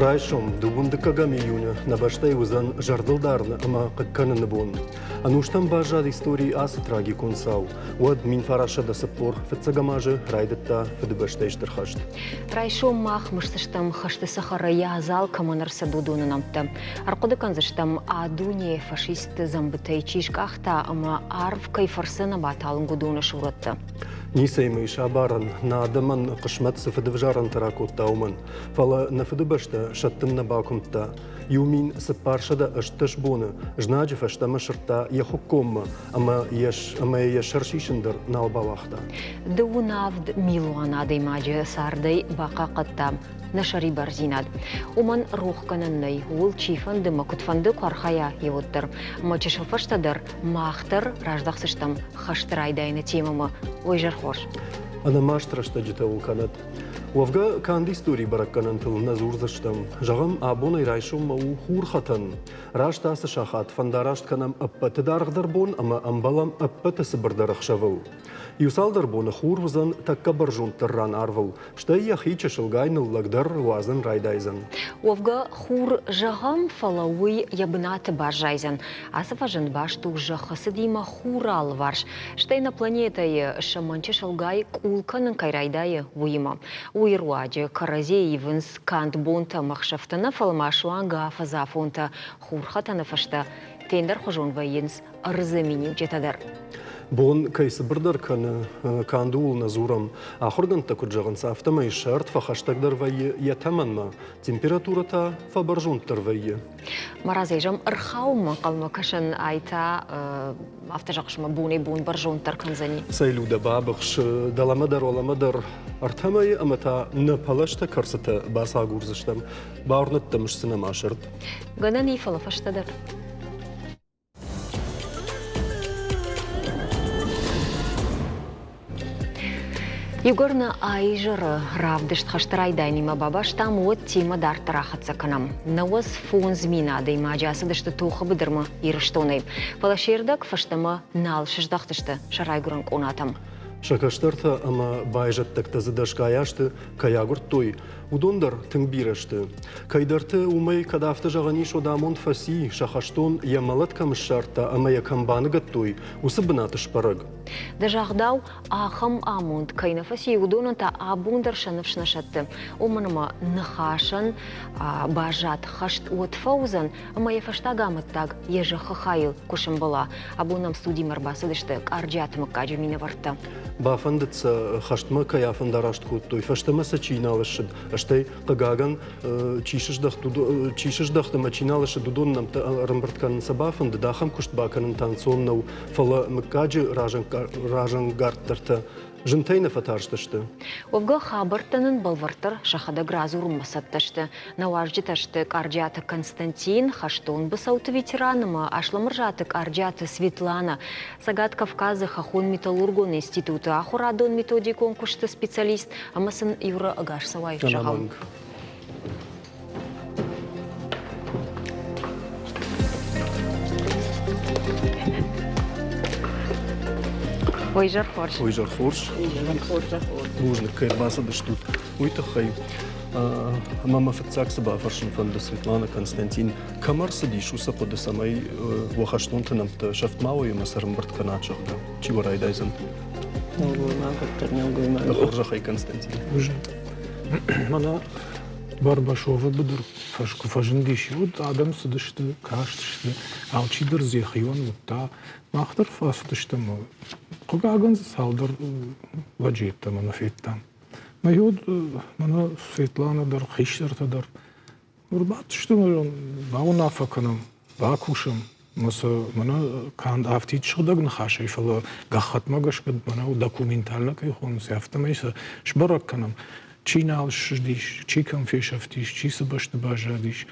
Райсом, дыууын дыккӕгӕм июны, нӕ бӕстӕйы уыдзӕн зӕрдылдарыны ӕмӕ хъыг кӕныны бон. Ӕнустӕм баззад историйы ацы трагикон цау. Уӕд 1940 фыццӕгӕм азы райдыдта Фыдыбӕстӕйы Стыр хӕст. Райсом мах мысдзыстӕм хӕсты цӕхӕры йӕ адзал кӕмӕн ӕрцыд, уыдоны нӕмттӕ. Ӕрхъуыды кӕндзыстӕм, а дуне фашистты дзӕмбытӕй чи скъахта ӕмӕ арв кӕй фӕрцы нӕ баталынг, уыдоны сурӕттӕ. Ницӕимӕ ис абарӕн, нӕ адӕмӕн хъысмӕт цы фыдывзарӕнтӕ ракодта, уымӕн. Фӕлӕ нӕ Фыдыбӕстӕ сӕттын нӕ бакуымдта. 1418 боны знаджы фӕстӕмӕ сырдта йӕ хуыккоммӕ ӕмӕ ӕмӕ йӕ сӕр сисын дӕр нал бауагъта. Дыууын авд милуан адӕймаджы цардӕй бахъахъхъӕдта нӕ сӕрибардзинад. Уымӕн рохгӕнӕн нӕй, ууыл чифӕнды ӕмӕ куыдфӕнды куы архайа, еуӕддӕр. Ӕмӕ чысыл фӕстӕдӕр мах дӕр раздӕхдзыстӕм хӕсты райдайыны темӕмӕ. Уый зӕрхорз. Ӕнӕмаст рӕстӕджытӕ уыл кӕнӕд. Уӕвгӕ, канд историйы бӕрӕггӕнӕнтыл нӕ дзурдзыстӕм. Зӕгъӕм, абонӕй райсоммӕ у хурхӕтӕн. Раст ацы сахат фӕндараст кӕнӕм ӕппӕты даргъдӕр бон ӕмӕ ӕмбӕлӕм ӕппӕты цыбырдӕр ӕхсӕвыл. Иу-цалдӕр боны хур уыдзӕн тӕккӕ бӕрзонддӕр ран арвыл, стӕй йӕхи чысылгай ныллӕгдӕр уадзын райдайдзӕн. Уӕвгӕ, хур зӕгъӕм, фӕлӕ уый йӕ бынаты баззайдзӕн. Ацы фӕзынд баст у зӕххы цыдимӕ хуры алыварс, стӕй нӕ планетӕйы сӕмӕн чысылгай къул кӕнын кӕй райдайы, уыимӕ. Уый руаджы кӕрӕдзийы ивынц канд бонтӕ ӕмӕ ӕхсӕвтӕ нӕ, фӕлӕ ма суанг афӕдзы афонтӕ хурхӕтӕны фӕстӕ фендӕрхуызон вӕййынц ӕрдзы миниуджытӕ дӕр. Бон кӕй цыбырдӕр кӕны, канд ууыл нӕ дзурӕм. Ахуыргӕндтӕ куыд зӕгъынц, афтӕмӕй сӕрд фӕхӕстӕгдӕр вӕййы йӕ тӕмӕнмӕ, температурӕ та фӕбӕрзонддӕр вӕййы. Марадзӕй зӕм ӕрхауынмӕ ӕнхъӕлмӕ кӕсын, ай та афтӕ зӕгъыс, мӕ бонӕй-бон бӕрзонддӕр кӕндзӕни. Цӕй, Людӕ, бабыхс, дӕлӕмӕ дӕр, уӕлӕмӕ дӕр ӕртӕ мӕйы ӕмӕ та нӕ пӕлӕзтӕ кӕрцытӕ бацагурдзыстӕм. Бауырныдта мысдзынӕ ма сырд. Гӕнӕн и, фӕлӕ фӕстӕдӕр. Иугӕр нӕ аизӕры равдыст хӕсты райдайӕнимӕ бабастам, уӕд темӕ дарддӕр ахӕццӕ кӕнӕм. 95 000 адӕймаджы ацыдысты тохы быдырмӕ Ирыстонӕй, фӕлӕ се рдӕг фӕстӕмӕ нал сыздӕхтысты сӕ райгуырӕн къонатӕм. Сӕ кӕстӕртӕ ӕмӕ байзӕддӕгтӕ дзы дӕсгай азты кӕй агуырдтой, уыдон дӕр тынг бирӕ сты. Кӕйдӕрты уымӕй кӕд афтӕ зӕгъӕн ис, уӕд амонд фӕци, сӕ хӕстон йӕ мӕлӕт кӕм ссардта ӕмӕ йӕ кӕм баныгӕдтой, уыцы бынат сбӕрӕг. Дӕ загъдау, ахӕм амонд кӕй нӕ фӕци, уыдонӕн та абон дӕр сӕ ныфс нӕ сӕтты. Уымӕн ӕмӕ ныхасӕн баззад хӕст уӕд фӕуыдзӕн, ӕмӕ йӕ фӕстаг амӕттаг йӕ зӕххы хайыл куы сӕмбӕла. Абон нӕм студимӕ ӕрбацыдысты Къарджиаты мыггаджы минӕвӕрттӕ. Бафӕндыд сӕ хӕстмӕ кӕй афӕндараст кодтой, фӕстӕмӕ сӕ чи нал ссыд, стӕй, хъыгагӕн, чи сыздӕхт, чи сыздӕхт ӕмӕ чи нал ссыд, уыдон нӕмттӕ ӕрӕмбырд кӕнын сӕ бафӕндыд, ахӕм куыст бакӕнын та ӕнцон нӕу, фӕлӕ мыггаджы разӕнгарддӕртӕ зынтӕй нӕ фӕтарстысты. Уӕвгӕ хабӕрттӕ нын бӕлвырддӕр сӕхӕдӕг радзурынмӕ цӕттӕ сты. Нӕ уазджытӕ сты Къарджиаты Константин, хӕстон быцӕуты ветеран ӕмӕ Аслӕмырзаты Къарджиаты Светланӕ, Цӕгат Кавказы хӕххон-металлургон институты ахуырадон-методикон куысты специалист ӕмӕ сын Юра ӕгас цӕуай зӕгъӕм. Ой, изӕр хорз. Ой, изӕр хорз. Бузныг, кӕй ӕрбацыдыстут, уый тыххӕй. Ӕмӕ мӕ фыццаг цы бафӕрсын фӕнды, Светлана Константин, кӕм ӕрцыдис уыцы хъуыды, цӕмӕй уӕ хӕстонты нӕмттӕ сӕфт ма уой ӕмӕ сӕ ӕрӕмбырд кӕнат, зӕгъгӕ? Чи уӕ райдайдзӕн? Нӕлгоймаг уӕддӕр нӕлгоймаг. Дӕ хорзӕхӕй, Константин. Бузныг. Мӕнӕ Барбашовы быдыр куы фӕзындис, уӕд адӕм цыдысты, кастысты, алчидӕр дзы йӕхион уыдта. Мах дӕр фӕцыдыстӕм. Хъыгагӕн дзы цалдӕр лӕджы йеддӕмӕ нӕ федтам. Мӕ уӕд мӕнӕ Светлана дӕр, хистӕртӕ дӕр ӕрбадтысты, бауынаффӕ кӕнӕм, бакусӕм. Мӕ сӕ мӕнӕ канд афтид сыгъдӕг ныхасӕй, фӕлӕ гӕххӕтмӕ гӕсгӕ мӕнӕ документально кӕй хонынц, афтӕмӕй сӕ сбӕрӕг кӕнӕм, чи нал ссыдис, чи кӕм фесӕфтис, чи цы бӕсты баззадис.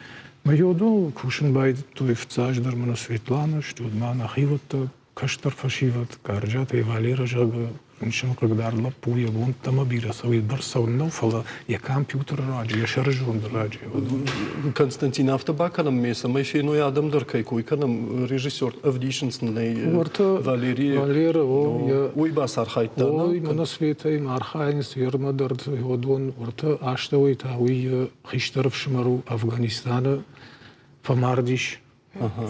Мӕ йодон кусын байдыдтой фыццаджыдӕр мӕнӕ Светлана, стӕй ма нӕхиуӕттӕ, кӕстӕр фӕсивӕд, Къарджиаты Валерӕ, зӕгъгӕ. Рынчын хъыгдард лӕппу йӕ бон ӕмӕ бирӕ цӕуы, бӕрц цӕуын нӕу, фӕлӕ йӕ компьютеры раджы, йӕ сӕрызонды раджы. Константин, афтӕ бакӕнӕм ме, цӕмӕй феной адӕм дӕр кӕй кой кӕнӕм, режиссер ӕвдисынц нын ӕй Валерий. Валерий, о, уый бацархайдта. Ой, мӕнӕ Светӕй архайынц ермӕ дӕр уыдон уӕртӕ астӕуӕй та уый хистӕр ӕфсымӕр у Афганистаны фӕмардис.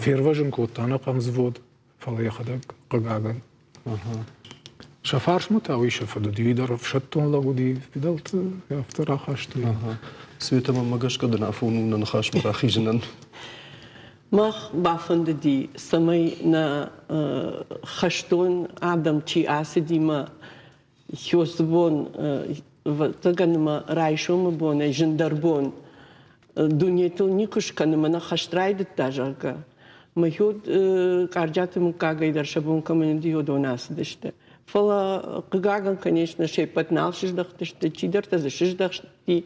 Фервӕзын кодта ӕнӕхъӕн взвод. Фӕлӕ йӕхӕдӕг, хъыгагӕн, сӕ фарсмӕ та уый сӕ фыд уыди, уый дӕр ӕфсӕддон лӕг уыди, фыдӕлты афтӕ рахастой. Света, мӕнмӕ гӕсгӕ дын афон у нӕ ныхасмӕ рахизынӕн. Мах бафӕндыди, цӕмӕй нӕ хӕстон адӕм чи ацыди мӕ Хёсты бон, ӕвӕццӕгӕн ӕмӕ райсомы бонӕй зындӕр бон дунетыл никуы скӕны, мӕнӕ хӕст райдыдта, зӕгъгӕ. Мӕ хёд Къарджиаты мыггагӕй дӕр сӕ бон кӕмӕн уыди, уыдон ацыдысты. Фӕлӕ, хъыгагӕн, конечно, се ппӕт нал сыздӕхтысты, чидӕртӕ дзы сыздӕхти.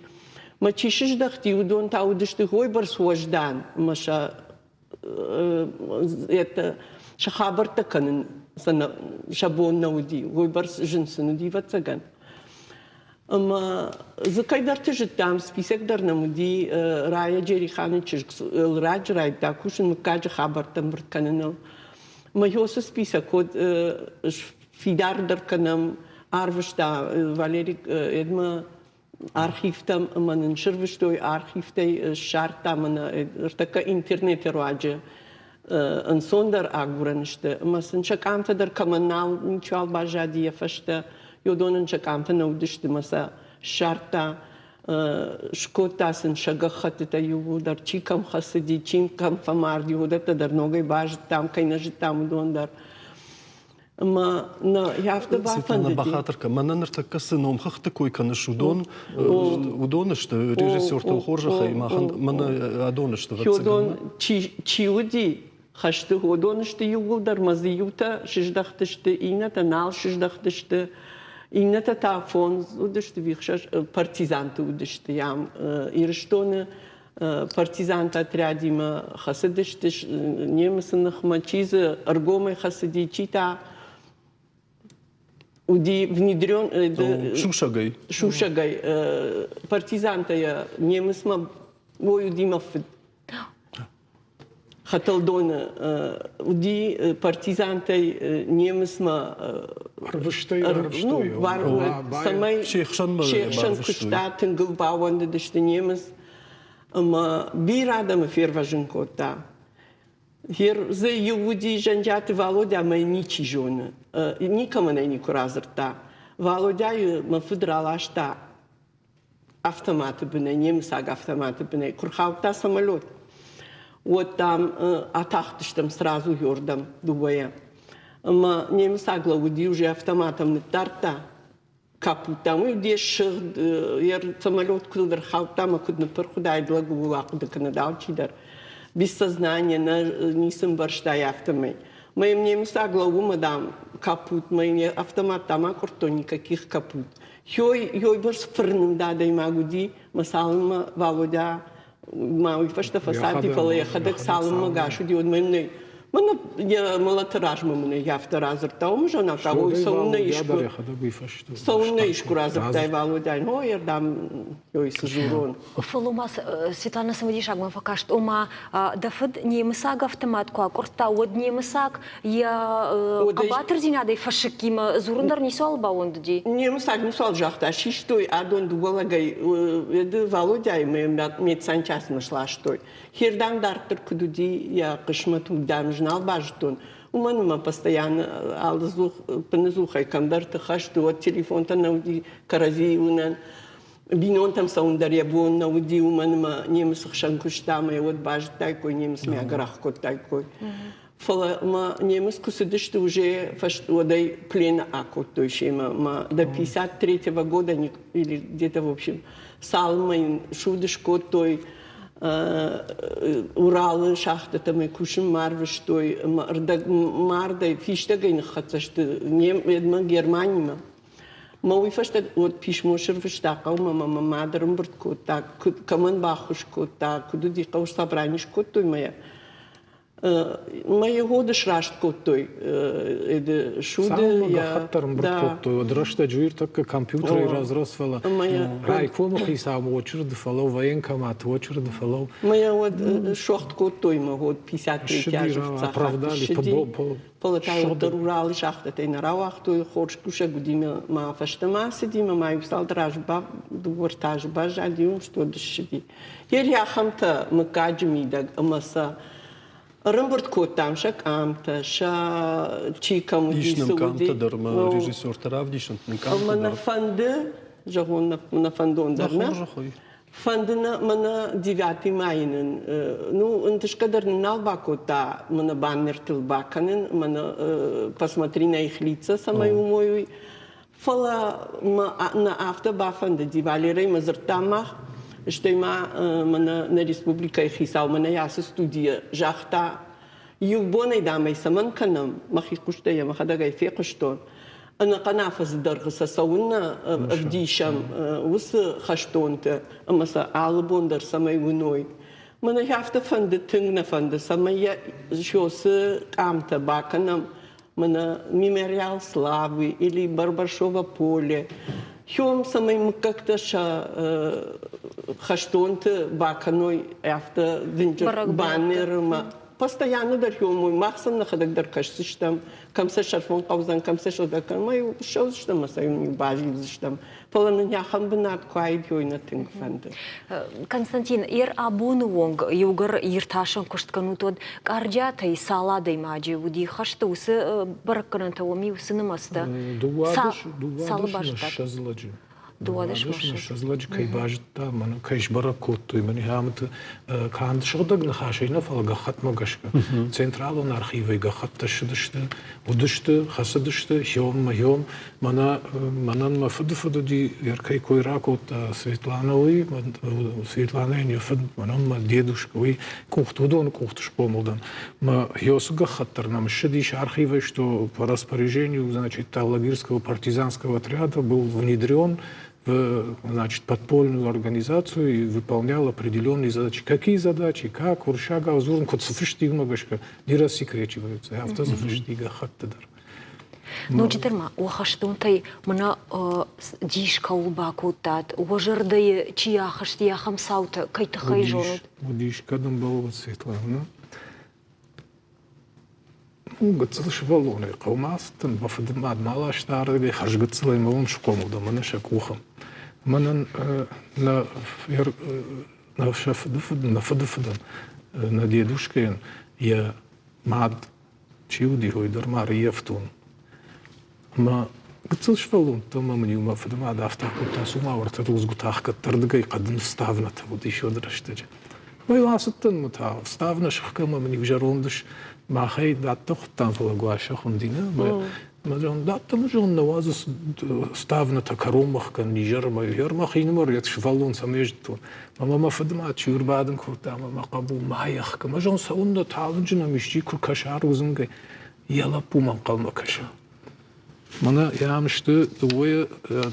Мӕ чи сыздӕхти, уыдон та уыдысты уойбӕрц уӕздан ӕмӕ сӕ сӕ хабӕрттӕ кӕнын сӕ бон нӕ уыди, уыйбӕрц зын сын уыди, ӕвӕццӕгӕн. Ӕмӕ дзы кӕйдӕрты зыдтам, список дӕр нӕм уыди Рая Джериханы чызг раджы райдыдта кусын мыггаджы хабӕрттӕ ӕмбырд кӕныныл. Мӕ уыцы список уӕд фидардӕр кӕнӕм, арвыста Валерий Эдмӕ архивтӕм ӕмӕ нын сырвыстой архивтӕй ссардтам ӕмӕ ныртӕккӕ интернеты руаджы ӕнцондӕр агурӕн сты ӕмӕ сын сӕ къамтӕ дӕр кӕмӕн нал ничиуал баззади йӕ фӕстӕ, уыдонӕн сӕ къамтӕ нӕ уыдысты ӕмӕ сӕ ссардта, скодта сын сӕ гӕххӕттытӕ иууылдӕр, чи кӕм хӕцыди, чи кӕм фӕмарди, уыдӕттӕ дӕр ногӕй базыдтам, кӕй нӕ зыдтам, уыдон дӕр. Ӕмӕ нӕ афтӕ бафӕндыди. Бахатыр кӕн, мӕнӕ ныртӕккӕ цы номхыгъдты кой кӕныс, уыдон уыдон сты режиссертыл хорзӕхӕй, махӕн мӕнӕ адон сты. Уыдон чи уыди хӕсты, уыдон сты иууылдӕр мӕ дзы иутӕ сыздӕхтысты, иннӕтӕ нал сыздӕхтысты. Иннӕтӕ та фондз уыдысты, ӕхсӕз партизанты уыдысты ам Ирыстоны партизанты отрядимӕ хӕцыдысты немыцы ныхмӕ, чи дзы ӕргомӕй хӕцыди, чи та уыди внедрен сусӕгӕй. Сусӕгӕй партизантӕ йӕ немыцмӕ ой уыди мӕ фыд. Хӕтӕлдоны уыди партизантӕй немыцмӕ ӕрвыстой, цӕмӕй се хсӕн куыста, тынг ыл баууӕндыдысты немыц. Ӕмӕ бирӕ адӕмы фервӕзын кодта. Дзы иу уыди Зӕнджиаты Валодя ӕмӕ йын ничи зоны. Никӕмӕн ӕй никуы радзырдта. Валодяйы мӕ фыд раласта автоматы бынӕй, немыцаг автоматы бынӕй. Куы рхаудта самолет, уӕд, дам, атахтыстӕм сразу ёрдӕм дыууӕйӕ. Ӕмӕ немыцаг лӕууыди, уже автоматом ныддардта. Капут, дам, уый де ссыгъд, йӕ самолет куыд ӕрхаудта ӕмӕ куыд ныппырх уыдаид, лӕг ууыл ахъуыды кӕнӕд алчидӕр. Без сознания, нӕ ницы ӕмбӕрстай афтӕмӕй. Мӕ йӕм немыцаг лӕууы, мӕ, дам, капут, мӕ йын йӕ автомат, дам, акъуырдтон, никаких капут. Ёй, ёй бӕрц фырнымд адӕймаг уыди, мӕ цалынмӕ Валодя ма уый фӕстӕ фӕцарди, фӕлӕ йӕхӕдӕг цалынмӕ гас уыди, уӕдмӕ йын нӕй. Мӕнӕ йӕ мӕлӕты размӕ мын ӕй афтӕ радзырдта, уымӕ зӕнӕг ой, цӕуылнӕ искуы цӕуылнӕ искуы радзырдтай Валодяйӕн, ой, ӕрдӕм ой, цы дзурон. Фӕлӕ ма Светлана цымыдисагмӕ фӕкаст, ома дӕ фыд немыцаг автомат куы акъуырдта, уӕд немыцаг йӕ хъӕбатырдзинадӕй фӕсыккимӕ дзурын дӕр ницуал бауӕндыди. Немыцаг ницуал загъта, систой адон дыууӕ лӕгӕй Валодяйы медсанчастмӕ сластой. Хердӕм дарддӕр куыд уыди йӕ хъысмӕт, уым ӕз нал базыдтон. Уымӕн ӕмӕ постоянно алы быныдзухӕй кӕмдӕрты хӕсты, уӕд телефонтӕ нӕ уыди кӕрӕдзийы уынӕн. Бинонтӕм цӕуын дӕр йӕ бон нӕ уыди, уымӕн ӕмӕ немыцы хсӕн куыста ӕмӕ уӕд базыдтаиккой, немыцмӕ гӕрах кодтаиккой. Фӕлӕ ма немыц куы цыдысты уже уӕдӕй плены акодтой семӕ ма до 53-го года или где-то в общем цалынмӕ йын суд скодтой Уралы шахтӕтӕм ӕй кусынмӕ арвыстой ӕмӕ ӕрдӕг мардӕй фистӕгӕй ныххӕццӕ сты Германимӕ. Мӕ уый фӕстӕ уӕд писмо сырвыста хъӕумӕ ӕмӕ мӕ мад ӕрӕмбырд кодта, куыд кӕмӕн баххуыс кодта, куыд уыди хъӕу собрани скодтой мӕ йӕ. Мӕ йегъоды сраст кодтой суды. Гӕххӕтт ӕрӕмбырд кодтой, уӕд рӕстӕджы иртӕккӕ компьютерӕй разрос, фӕлӕ райкомы хицау очереды фӕлӕу, военкоматы очереды фӕлӕу. Мӕ уӕд суӕгъд кодтой мӕ год 53 азы оправдали. Фӕлӕ та уӕддӕр Уралы шахтӕтӕй нӕ рауагътой, хорз кусӕг уыди мӕ фӕстӕмӕ ацыди, мӕ ма иу цалдӕр азы дыууӕ ӕртӕ азы баззади, уым уӕд ссыди. Йе ахӕмтӕ мыггаджы мидӕг ӕмӕ сӕ ӕрӕмбырд кодтам сӕ къамтӕ, сӕ чи кӕм уыди, Ис нӕм цы уыди. къамтӕ дӕр ӕмӕ режиссертӕ равдисынт нын къамтӕ Ӕмӕ нӕ дӕр. фӕнды, зӕгъон, нӕ фӕндон дӕр нӕ. Хорзӕх Фӕнды нӕ мӕнӕ девятый майы нын, ну, ӕнтысгӕ дӕр нын нал бакодта мӕнӕ баннертыл бакӕнын, мӕнӕ посмотри на их лица, цӕмӕй уымой уый. Фӕлӕ мӕ нӕ афтӕ бафӕндыди, Валерӕй мӕ дзырдтам мах, стӕй ма мӕнӕ нӕ республикӕйы хицау мӕнӕ ацы студийӕ загъта, иу бонӕй, дам ӕй цӕмӕн кӕнӕм, мӕхи хъустӕй йӕ мӕхӕдӕг ӕй фехъуыстон, ӕнӕхъӕн афӕдзы дӕргъы сӕ цӕуыннӕ ӕвдисӕм уыцы хӕстонты ӕмӕ сӕ алы бон дӕр цӕмӕй уыной. Мӕнӕ афтӕ фӕнды, тынг нӕ фӕнды, цӕмӕй йӕ уыцы къамтӕ бакӕнӕм мӕнӕ мемориал славы или Барбашово поле. Хём цӕмӕй мыггӕгтӕ сӕ хӕстонты бакӕной афтӕ дынджыр баннермӕ. Постоянно дӕр хём мах сын нӕхӕдӕг дӕр кӕсдзыстӕм, кӕм сӕ сӕрфын хъӕудзӕн, кӕм сӕ сыгъдӕг кӕнын, ӕмӕ ссӕудзыстӕм ӕмӕ сӕ базилдзыстӕм. Фӕлӕ нын ахӕм бынат куы аид, уый нӕ тынг фӕнды. Константин, ер абоны онг иугӕр иртасӕн куыст кӕнут, уӕд Къарджиатӕй цал адӕймаджы уыди хӕсты уыцы бӕрӕггӕнӕнтӕ уым уыцы нымӕцтӕ? Цалы базыдтат? лӕджы. 22 лӕджы кӕй базыдта, мӕнӕ кӕй сбӕрӕг кодтой, мӕнӕ амыты канд сыгъдӕг ныхасӕй нӕ, фӕлӕ гӕххӕтмӕ гӕсгӕ. Централон архивӕй гӕххӕттӕ ссыдысты, уыдысты, хӕцыдысты, хион-мӕ хион. Мӕнӕ мӕнӕн мӕ фыдыфыд уыди, кӕй кой ракодта Светлана, уый, Светланайӕн йӕ фыд, мӕнӕн мӕ дедушка, уый къухты, уыдоны къухты схъомыл дӕн. Мӕ Хёсы гӕххӕтт дӕр нӕм ссыдис архивӕй, что по распоряжению, значит, Тавлагирского партизанского отряда был внедрен в, значит, подпольную организацию и выполнял определенные задачи. Какие задачи, как, уырыссагау дзурын, куыд цы фысти, уымӕ гӕсгӕ не рассекречиваются, афтӕ дзы фысти гӕххӕтты дӕр. Ноджыдӕр ма уӕ хӕстонтӕй мӕнӕ дис кӕуыл бакодтат, уӕ зӕрдӕйы чи ахызти, ахӕм цаутӕ кӕй тыххӕй зонут? Уыдис, кӕд ӕмбӕлы Светлана. Ну, гыццыл сывӕллонӕй хъӕумӕ ацыдтӕн, мӕ фыды мад ма ласта ардыгӕй, хӕрзгыццылӕй мӕ уым схъомыл дӕн, мӕнӕ сӕ къухы. Мӕнӕн нӕ нӕ сӕ фыдыфыд, нӕ фыдыфыдӕн, нӕ дедушкӕйӕн йӕ мад чи уыди, уый дӕр ма ӕрыййӕфтон. Ӕмӕ гыццыл сывӕллӕттӕ ӕмӕ мын-иу мӕ фыдымад афтӕ кодта, цума уӕртӕ рудзгуытӕ ӕхгӕддӕрдыгӕй хъӕдын ставнӕтӕ уыдис уӕды рӕстӕджы. Ӕмӕ-иу ацыдтӕн мӕ та ставнӕ сыхгӕ ӕмӕ мын-иу зӕронд ус махӕй дӕттӕ хуыдтам, фӕлӕ Гуассӕ хуынди, нӕ? Мӕ зон, дӕттӕ мӕ зон нӕ уадзы ставнӕтӕ кӕронмӕ хгӕн изӕрмӕ. Изӕрмӕ хинымӕр йӕ сывӕллон цӕмӕй зыдтон. Ӕмӕ мӕ фыдымад чи ӕрбадын кодта ӕмӕ мӕ хъӕбул ма йӕхгӕ. Мӕ зон, цӕуыннӕ талынджы нӕм исчи куы кӕса рудзынгӕй, йӕ лӕппумӕ ӕнхъӕлмӕ кӕсы. Мӕнӕ йӕм сты дыууӕйы,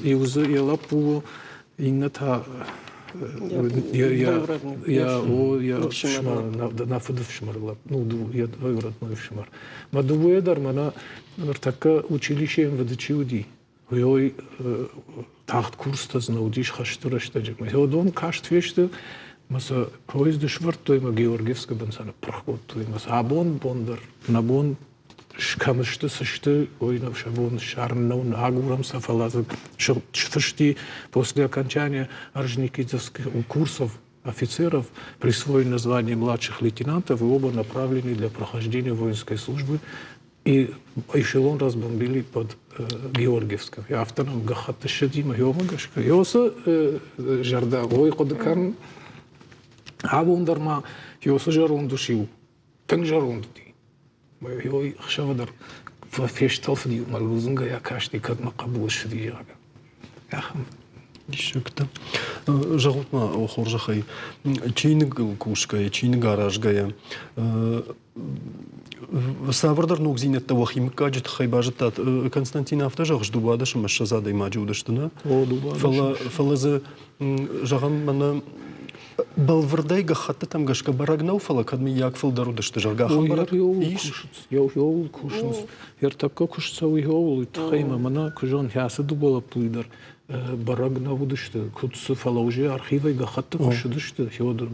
иу дзы йӕ лӕппу у, иннӕ та йӕ фсымӕр, нӕ фыды фсымӕр, ну, йӕ двоюродной фсымӕр. Мӕ дыууӕйӕ дӕр мӕнӕ ныртӕккӕ училищейы МВД чи уыди, уый тагъд курстӕ дзы нӕ уыдис хӕсты рӕстӕджы. Уыдон каст фесты, мӕ сӕ поезды сӕвӕрдтой мӕ Георгиевскы бын сӕ ныппырх кодтой. Мӕ сӕ абон бон дӕр нӕ бон кӕм сты, цы сты, уый нӕ сӕ бон ссарын нӕу, нӕ агурӕм сӕ, фӕлӕ дзы сфысти после окончания Орджоникидзевских курсов офицеров присвоено звание младших лейтенантов и оба направлены для прохождения воинской службы и эшелон разбомбили под Георгиевском. Афтӕ нӕм гӕххӕтт ссыди мӕ гӕсгӕ. Йосы зӕрдӕ ой хъуыды кӕнын. Абон дӕр ма Йосы зӕронд ус-иу тынг зӕронд уыди. Ой ӕхсӕвы дӕр фестӕлфыди, мӕ рудзынгӕй акасти, кӕд мӕ хъӕбул ссыди, зӕгъгӕ. Ахӕм диссӕгтӕ. Зӕгъут-ма, хорзӕхӕй, чиныгыл кусгӕйӕ, чиныг аразгӕйӕ, цавӕрдӕр ногдзинӕдтӕ уӕхи мыггаджы тыххӕй базыдтат? Константин афтӕ зӕгъыс, 22 адӕймаджы уыдысты, нӕ? О, 22. Фӕлӕ, фӕлӕ дзы, зӕгъӕм, мӕнӕ Бӕлвырдӕй гӕххӕттытӕм гӕсгӕ бӕрӕг нӕу, фӕлӕ кӕд мыййаг фылдӕр уыдысты, зӕгъгӕ, ахӕм бӕрӕг ис? Еуыл кусынц. Ӕртӕккӕ куыст цӕуы еуыл, тыххӕй мӕ мӕнӕ куы зон, ацы дыууӕ лӕппуйы дӕр бӕрӕг нӕ уыдысты, куыд цы, фӕлӕ уже архивӕй гӕххӕтты куы ссыдысты,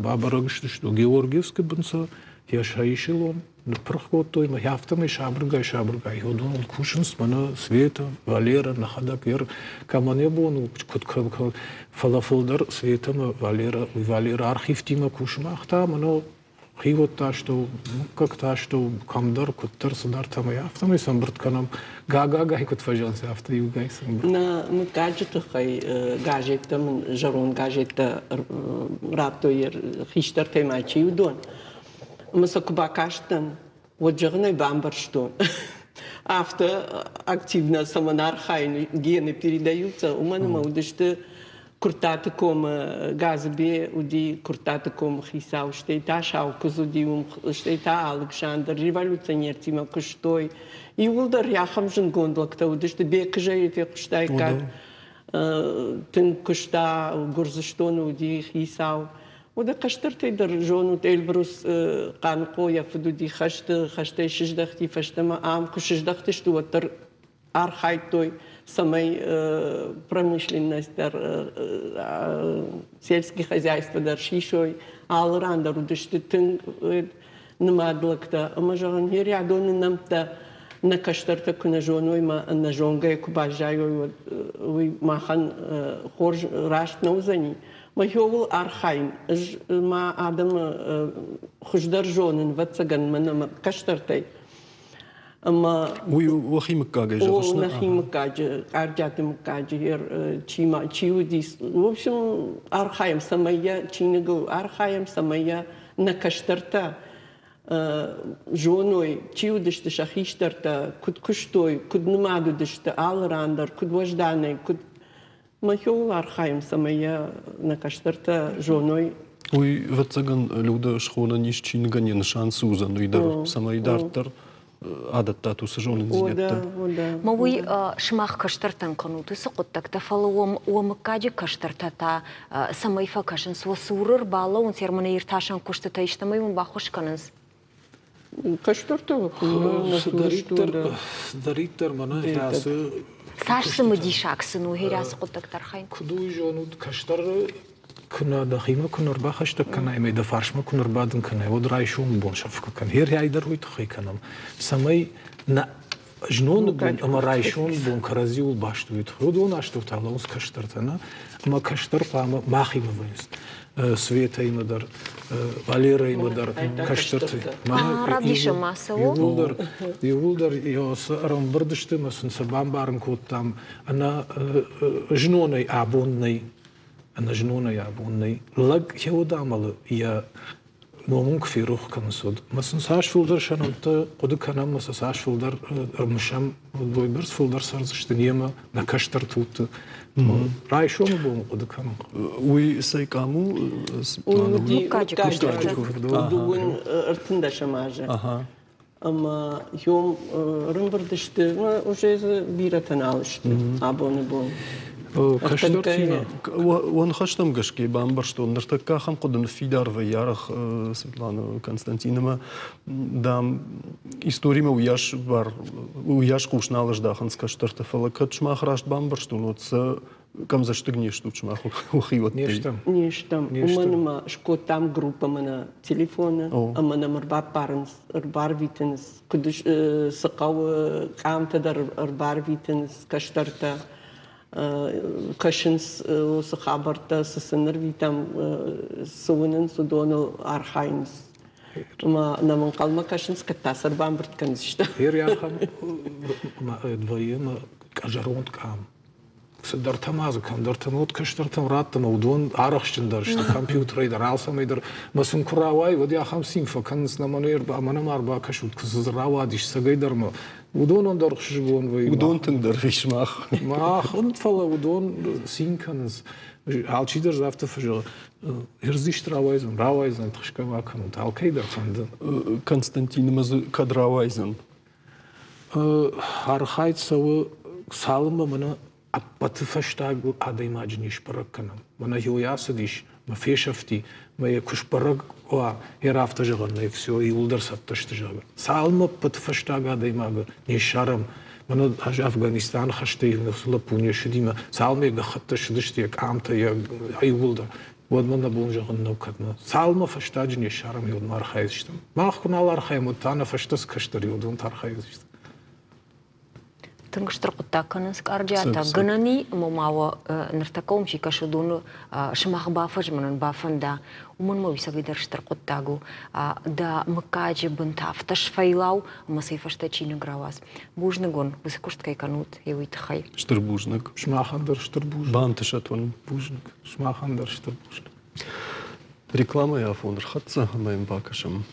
бабӕрӕг сты, Георгиевскы бын сӕ йӕ сӕ ныппырх кодтой мӕ афтӕмӕй сабыргай-сабыргай уыдоныл кусынц мӕнӕ Светӕ, Валера, нӕхӕдӕг ер кӕмӕн йӕ бон у, куыд фӕлӕ фылдӕр Светӕ мӕ Валера, уый Валера архивтимӕ кусы, мах та мӕнӕ хиуӕттӕ астӕу, мыггӕгтӕ астӕу, кӕмдӕр, куыддӕр цыдӕртӕ ӕмӕ афтӕмӕй сӕмбырд кӕнӕм. Гагагай куыд фӕзӕгъынц, афтӕ иугай сӕмбырд. Нӕ мыггаджы тыххӕй газеттӕ мын зӕронд газеттӕ радтой хистӕртӕй ма чи уыдон. Ӕмӕ сӕ куы бакастӕн, уӕд зӕгъын ӕй бамбӕрстон. Афтӕ активно цӕмӕн архайын, гены передаются, уымӕн ӕмӕ уыдысты Куырттаты комы Газыбе уыди Куырттаты комы хицау, стӕй та Саукуыдз уыди уым, стӕй та Алыксандр революционертимӕ куыстой. Иууылдӕр ахӕм зындгонд лӕгтӕ уыдысты. Бекызӕйы фехъуыстаиккат, тынг куыста, Гуырдзыстоны уыди хицау. Уӕдӕ кӕстӕртӕй дӕр зонут, Эльбрус Хъаныхъо йӕ фыд уыди хӕсты, хӕстӕй сыздӕхти фӕстӕмӕ ам куы сыздӕхтысты, уӕддӕр архайдтой, цӕмӕй промышленность дӕр, сельский хозяйство дӕр сисой. Алы ран дӕр уыдысты тынг нымад лӕгтӕ. Ӕмӕ зӕгъын, рядоны нӕмттӕ нӕ кӕстӕртӕ куы нӕ зоной ӕмӕ ӕнӕзонгӕйӕ куы баззайой, уӕд уый махӕн хорз раст нӕ уыдзӕни. Мӕхиуыл архайын. Ӕз ма адӕмы хуыздӕр зонын, ӕвӕццӕгӕн, мӕнӕ мӕ кӕстӕртӕй. Ӕмӕ уый уӕхи мыггагӕй зӕгъыс? О, нӕхи мыггаджы, Къарджиаты мыггаджы чи ма чи уыдис. В общем, архайӕм, цӕмӕй йӕ чиныгыл архайӕм, цӕмӕй йӕ нӕ кӕстӕртӕ зоной, чи уыдысты сӕ хистӕртӕ, куыд куыстой, куыд нымад уыдысты алы ран дӕр, куыд уӕзданӕй, куыд Махиуыл архайӕм, цӕмӕй йӕ нӕ кӕстӕртӕ зоной. Уый, ӕвӕццӕгӕн, Людӕ схонӕн ис чиныгӕн йӕ нысан цы уыдзӕн, уый дӕр, цӕмӕй дарддӕр адӕттат уыцы зонындзинӕдтӕ. Мӕ уый сымах кӕстӕртӕн кӕнут уыцы хъуыддӕгтӕ, фӕлӕ уӕм уӕ мыггаджы кӕстӕртӕ та цӕмӕй фӕкӕсынц, уӕ цуры ӕрбалӕууынц ӕрмӕнӕ иртасӕн куыстытӕ истӕмӕй уын баххуыс кӕнынц? Кӕстӕртӕ Цыдӕриддӕр мӕнӕ ацы Цас цымыдисаг сын у ацы хъуыддӕгты архайын? Куыд уый зонут, кӕстӕры куы нӕ дӕхимӕ куы нӕ рбахӕстӕг кӕнай ӕмӕ дӕ фарсмӕ куы нӕ рбадын кӕнай, уӕд райсомы бон сӕфгӕ кӕн. Херӕй дӕр уый тыххӕй кӕнӕм, цӕмӕй нӕ зноны бон ӕмӕ райсомы бон кӕрӕдзиуыл баст уыд. Уыдон астӕу та лӕууынц кӕстӕртӕ, нӕ? Ӕмӕ кӕстӕр хъуамӕ махимӕ вӕййынц. Светӕимӕ дӕр, Валерӕимӕ дӕр кӕстӕрты. Равдисӕм ма цӕуы. Иууылдӕр, иууылдӕр сӕ ӕрӕмбырд сты ӕмӕ сын сӕ бамбарын кодтам, ӕнӕ знонӕй абон нӕй, ӕнӕ знонӕй абон нӕй. Лӕг йӕ амӕлы йӕ ном ын куы ферох кӕнынц, уӕд. Ӕмӕ сын цас фылдӕр сӕ нӕмттӕ хъуыды кӕнӕм ӕмӕ сӕ цас фылдӕр ӕрмысӕм, уыйбӕрц фылдӕр цӕрдзысты немӕ, нӕ кӕстӕр тутты. Райсомы бон хъуыды кӕнын. Уый цӕй къам у? Мыггаджы дыууын ӕртындӕсӕм азы. Ӕмӕ йом ӕрӕмбырд сты, уже дзы бирӕтӕ нал сты абоны бон. Кӕстӕртимӕ? Уӕ ныхӕстӕм гӕсгӕ бамбӕрстон, ныртӕккӕ ахӕм хъуыды ныффидар вӕййы арӕх Светлана Константиновна, дам, историмӕ уыйас бар, уыйас хъус нал ӕздахынц кӕстӕртӕ, фӕлӕ кӕд сымах раст бамбӕрстон, уӕд сӕ къӕмдзӕстыг не стут сымах уӕхиуӕттӕй? Не стӕм. Не стӕм. Уымӕн ӕмӕ скодтам группӕ мӕнӕ телефоны ӕмӕ нӕм ӕрбаппарынц, ӕрбарвитынц, куыд цы хъӕуы, къамтӕ дӕр ӕрбарвитынц кӕстӕртӕ. Кӕсынц уыцы хабӕрттӕ, цы сын ӕрвитӕм, цы уынынц, уыдоныл архайынц. Ӕмӕ нӕм ӕнхъӕлмӕ кӕсынц, кӕд та сӕ ӕрбамбырд кӕндзысты. Ахӕм вӕййы ӕмӕ зӕронд къам цыдӕртӕ ма дзы кӕмдӕртӕ уӕд кӕстӕртӕм радт ӕмӕ уыдон арӕхстджындӕр сты компьютерӕй дӕр, алцӕмӕй дӕр. Мӕ сын куы рауайы, уӕд ахӕм цин фӕкӕнынц, нӕ мӕнӕ мӕнӕ ма ӕрбакӕсут, куы дзы рауадис цӕгӕй дӕр ма. Уыдонӕн дӕр ӕхсызгон вӕййы. Уыдон тынгдӕр ис мах. Мах, фӕлӕ уыдон цин кӕнынц. Алчидӕр дзы афтӕ фӕзӕгъы, ӕрдзист рауайдзӕн, рауайдзӕн, тыхсгӕ ма кӕнут, алкӕй дӕр фӕнды. Константинмӕ дзы кӕд рауайдзӕн? Архайд цӕуы, цалынмӕ мӕнӕ ӕппӕты фӕстаг адӕймаджы не сбӕрӕг кӕнӕм. Мӕнӕ йой ацыдис. Мӕ фесӕфти, мӕ йӕ куы сбӕрӕг уа, йӕ афтӕ зӕгъӕн нӕй, все, иууылдӕр цӕттӕ сты, зӕгъгӕ. Цалынмӕ ӕппӕт фӕстаг адӕймагы не ссарӕм, мӕнӕ Афганистаны хӕстӕй иу лӕппу не ссыди, цалынмӕ йӕ гӕххӕттӕ ссыдысты, йӕ къамтӕ, йӕ иууылдӕр, уӕдмӕ нӕ бон зӕгъын нӕу кӕдмӕ. Цалынмӕ фӕстаджы не ссарӕм, уӕдмӕ архайдзыстӕм. Мах куы нал архайӕм, уӕд та нӕ фӕстӕ цы кӕстӕр и, уыдон та архайдзысты. Тынг стыр хъуыддаг кӕнынц къарджиатӕ. Гӕнӕн и, ӕмӕ ма уӕ ныртӕккӕ уым чи кӕсы, уыдоны сымах бафӕзмынын бафӕнда. Уымӕн ма уый цӕгӕйдӕр стыр хъуыддаг у. Дӕ мыггаджы бынтӕ афтӕ сфӕйлау, ӕмӕ сӕ фӕстӕ чиныг рауадз. Бузныг уын, уыцы куыст кӕй кӕнут, уый тыххӕй. Стыр бузныг. Сымахӕн дӕр стыр бузныг. Бантысӕт уын. Бузныг. Сымахӕн дӕр стыр бузныг. Рекламӕйы афон ӕрхӕццӕ ӕмӕ йӕм бакӕсӕм.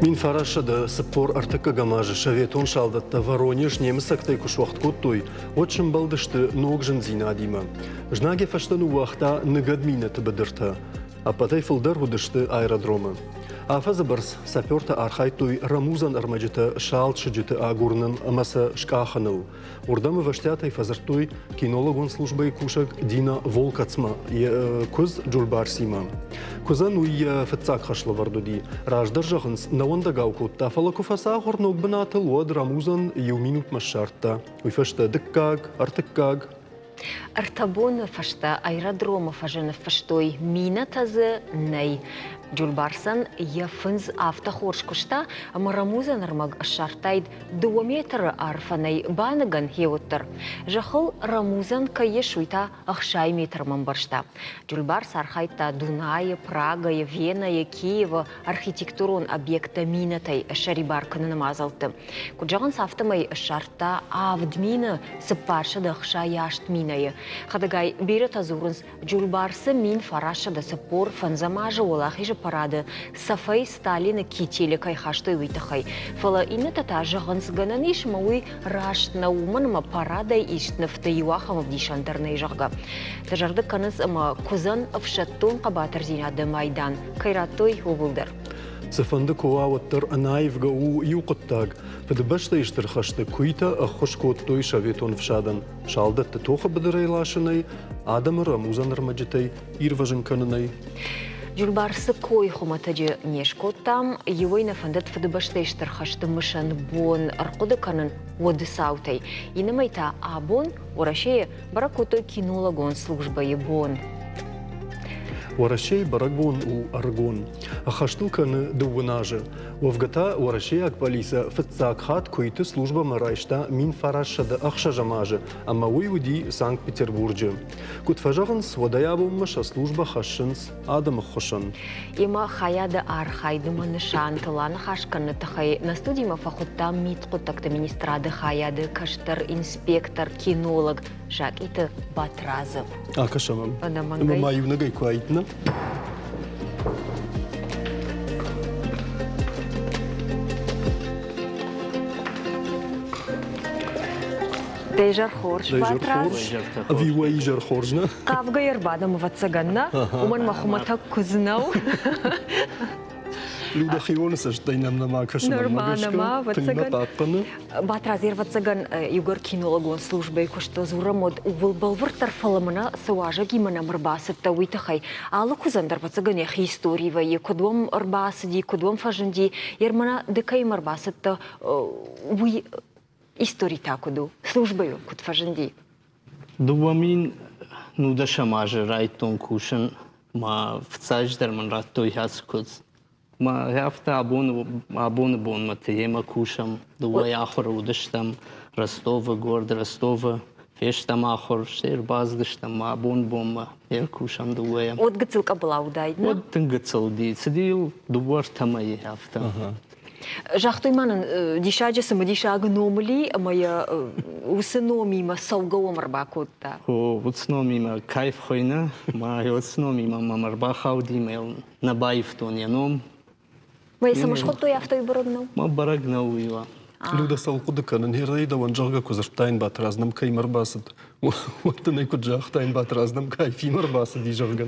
1943 азы советон салдӕттӕ Воронеж немыцӕгтӕй куы суӕгъд кодтой, уӕд сӕмбӕлдысты ног зындзинадимӕ. Знаг йӕ фӕстӕ ныууагъта ныгӕд минӕты быдыртӕ. Ӕппӕтӕй фылдӕр уыдысты аэродромы. Афӕдзы бӕрц сапертӕ архайдтой рӕмудзӕн ӕрмӕджытӕ салд сыджыты агурыныл ӕмӕ сӕ скъахыныл. Уырдӕм ӕвӕстиатӕй фӕдзырдтой кинологон службӕйы кусӕг Дина Волкацмӕ йӕ куыдз Джульбарсимӕ. Куыдзӕн уый йӕ фыццаг хӕслӕвӕрд уыди. Раздӕр зӕгъынц, нӕуӕндӕгау кодта, фӕлӕ куы фӕцахуыр ног бынатыл, уӕд рӕмудзӕн иу минутмӕ ссардта. Уый фӕстӕ дыккаг, ӕртыккаг. Ӕртӕ боны фӕстӕ аэродромы фӕзы ныффыстой, минӕтӕ дзы нӕй. Джульбарсӕн йӕ фындз афтӕ хорз куыста, ӕмӕ рӕмудзӕн ӕрмӕг ссардтаид дыууӕ метры арфӕнӕй баныгӕн хеуӕддӕр. Зӕххыл рӕмудзӕн кӕй ис, уый та 60 метрмӕ ӕмбӕрзта. Джульбарс архайдта Дунайы, Прагӕйы, Венӕйы, Киевы архитектурон объекттӕ минӕтӕй ссӕрибар кӕныны мадзӕлтты. Куыд зӕгъынц, афтӕмӕй ссардта 7468 минӕйы. Хӕдӕгай бирӕтӕ дзурынц, Джульбарсы 1945 азы Уӕлахизы парады цӕфӕй Сталины кителы кӕй хастой, уый тыххӕй. Фӕлӕ иннӕтӕ та зӕгъынц, гӕнӕн ис ӕмӕ уый раст нӕу, уымӕн ӕмӕ парадӕй ист нывты иу ахӕм ӕвдисӕн дӕр нӕй, зӕгъгӕ. Дызӕрдыг кӕнынц ӕмӕ куыдзӕн ӕфсӕддон хъӕбатырдзинады майдан кӕй радтой, ууыл дӕр. Цыфӕнды куы уа, уӕддӕр ӕнӕаивгӕ у иу хъуыддаг. Фыдыбӕстӕйы Стыр хӕсты куыйтӕ ӕххуыс кодтой советон ӕфсадӕн салдӕтты тохы быдырӕй ласынӕй, адӕмы рӕмудзӕн ӕрмӕджытӕй ирвӕзын кӕнынӕй. Джульбарсы кой хуымӕтӕджы не скодтам. Иуӕй нӕ фӕндыд Фыдыбӕстӕйы Стыр хӕсты мысӕн бон ӕрхъуыды кӕнын уӕды цаутӕй. Иннӕмӕй та абон Уӕрӕсейы бӕрӕг кодтой кинологон службӕйы бон. Уӕрӕсейы бӕрӕгбон у ӕрыгон. Ӕххӕст ыл кӕны дыууын азы. Уӕвгӕ та уӕрӕсейаг полицӕ фыццаг хатт куыйты службӕмӕ райста 1906 азы ӕмӕ уый уыди Санкт-Петербурджы. Куыд фӕзӕгъынц, уӕдӕй абонмӕ сӕ службӕ хӕссынц адӕмы ххуысӕн. Йемӕ хайады архайдмӕ нысантыл аныхас кӕныны тыххӕй нӕ студимӕ фӕхуыдтам мидхъуыддӕгты министрады хайады кӕстӕр инспектор, кинолог Сакъиты Батрадзы. Акӕсӕм ӕм. Ӕмӕ ма иунӕгӕй куы аид, нӕ? Дӕ изӕр хорз, Батрадз. Ӕви уӕ изӕр хорз, нӕ? Хъавгӕ ӕрбадӕм, ӕвӕццӕгӕн, нӕ? Уымӕн мӕ хуымӕтӕг куыдз нӕу. Люда хионы цӕстӕй нӕм нӕма кӕсы, Нырма нӕма, тынг нӕ хъахъхъӕны. Батрадз, ӕвӕццӕгӕн, иугӕр кинологон службӕйы куысты дзурӕм, уӕд ууыл бӕлвырддӕр, фӕлӕ мӕнӕ цы уазӕгимӕ нӕм ӕрбацыдтӕ, уый тыххӕй. Алы куыдзӕн дӕр, ӕвӕццӕгӕн, йӕхи истори вӕййы, куыд уӕм ӕрбацыди, куыд уӕм фӕзынди. Ермана, ды кӕимӕ ӕрбацыдтӕ, уый истори та куыд у, службӕйыл куыд фӕзынди? 2010 азы райдыдтон кусын, мӕ фыццаджыдӕр мын радтой ацы куыдз. Мӕ афтӕ абоны бонмӕ йемӕ кусӕм, дыууӕ ахуыры уыдыстӕм Ростовы, город Ростовы, фестӕм ахуыр, стӕй ӕрбацыдыстӕм мӕ абоны бонмӕ ӕркусӕм дыууӕйӕ. Уӕд гыццыл къӕбыла уыдаид, нӕ? Уӕд тынг гыццыл уыди, цыди йыл дыууӕ-ӕртӕ мӕйы афтӕ. Загътой ма нын диссаджы цымыдисаг ном ли ӕмӕ йӕ уыцы номимӕ цӕугӕ уӕм ӕрбакодта. О, уыцы номимӕ кайф хуыйны, мӕ уыцы номимӕ мӕм ӕрбахауди, мӕ йыл нӕ баивтон йӕ ном. Мӕ цӕмӕ схуыдтой, афтӕ бӕрӕг нӕу? Мӕ бӕрӕг нӕу уый уа. Люда цӕуыл хъуыды кӕнын, Герӕй дӕуӕн зӕгъгӕ куы дзырдтаин Батрадз нӕм кӕимӕ ӕрбацыд, уӕд дын ӕй куыд загътаин, Батрадз нӕм кайфимӕ ӕрбацыди, зӕгъгӕ.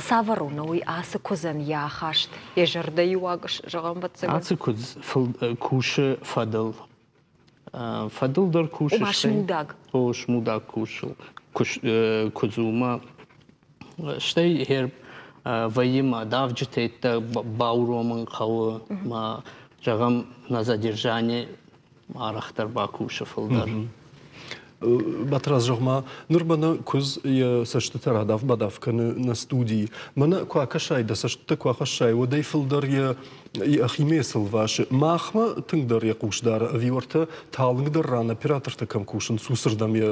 Цавӕр у уый ацы куыдзӕн йӕ ахаст, йӕ зӕрдӕйы уаг, зӕгъӕм, ӕвӕццӕгӕн? Ацы куыдз кусы фӕдыл. Фӕдыл дӕр кусы. Ома смудаг. О, смудаг кусыл. Куыдз у мӕ. Стӕй хер вӕййы мӕ давджытӕ бауромын хъӕуы, мӕ зӕгъӕм, на задержание арӕхдӕр бакусы фылдӕр. Батрадз, зӕгъ-ма, ныр мӕнӕ куыдз йӕ цӕстытӕ радав-бадав кӕны нӕ студийы. Мӕнӕ куы акӕсай, дӕ цӕстытӕ куы ахӕссай, уӕд ӕй фылдӕр йӕ йӕхимӕ сылвасы. Махмӕ тынгдӕр йӕ хъус дары, ӕви уӕртӕ талынгдӕр ран оператортӕ кӕм кусынц, уыцырдӕм йӕ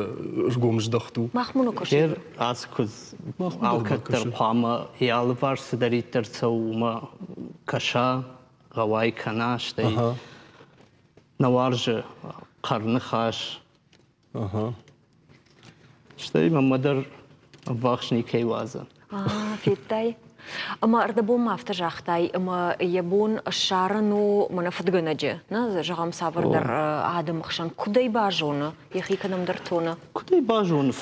ргом здӕхт у? Махмӕ нӕ кусы. Ацы куыдз алкӕддӕр хъуамӕ йӕ алыварс цыдӕриддӕр цӕуы, уымӕ кӕса, гъӕуай кӕна, стӕй нӕ уарзы хъӕрныхас. Стӕй мӕнмӕ дӕр ӕввахс никӕй уадзы. Федтай? Ӕмӕ ӕрдӕбон ма афтӕ загътай, ӕмӕ йӕ бон ссарын у мӕнӕ фыдгӕнӕджы, нӕ, зӕгъӕм, цавӕрдӕр адӕмы хсӕн. Куыд ӕй базоны, йӕхи кӕдӕмдӕр тоны? Куыд ӕй базоны,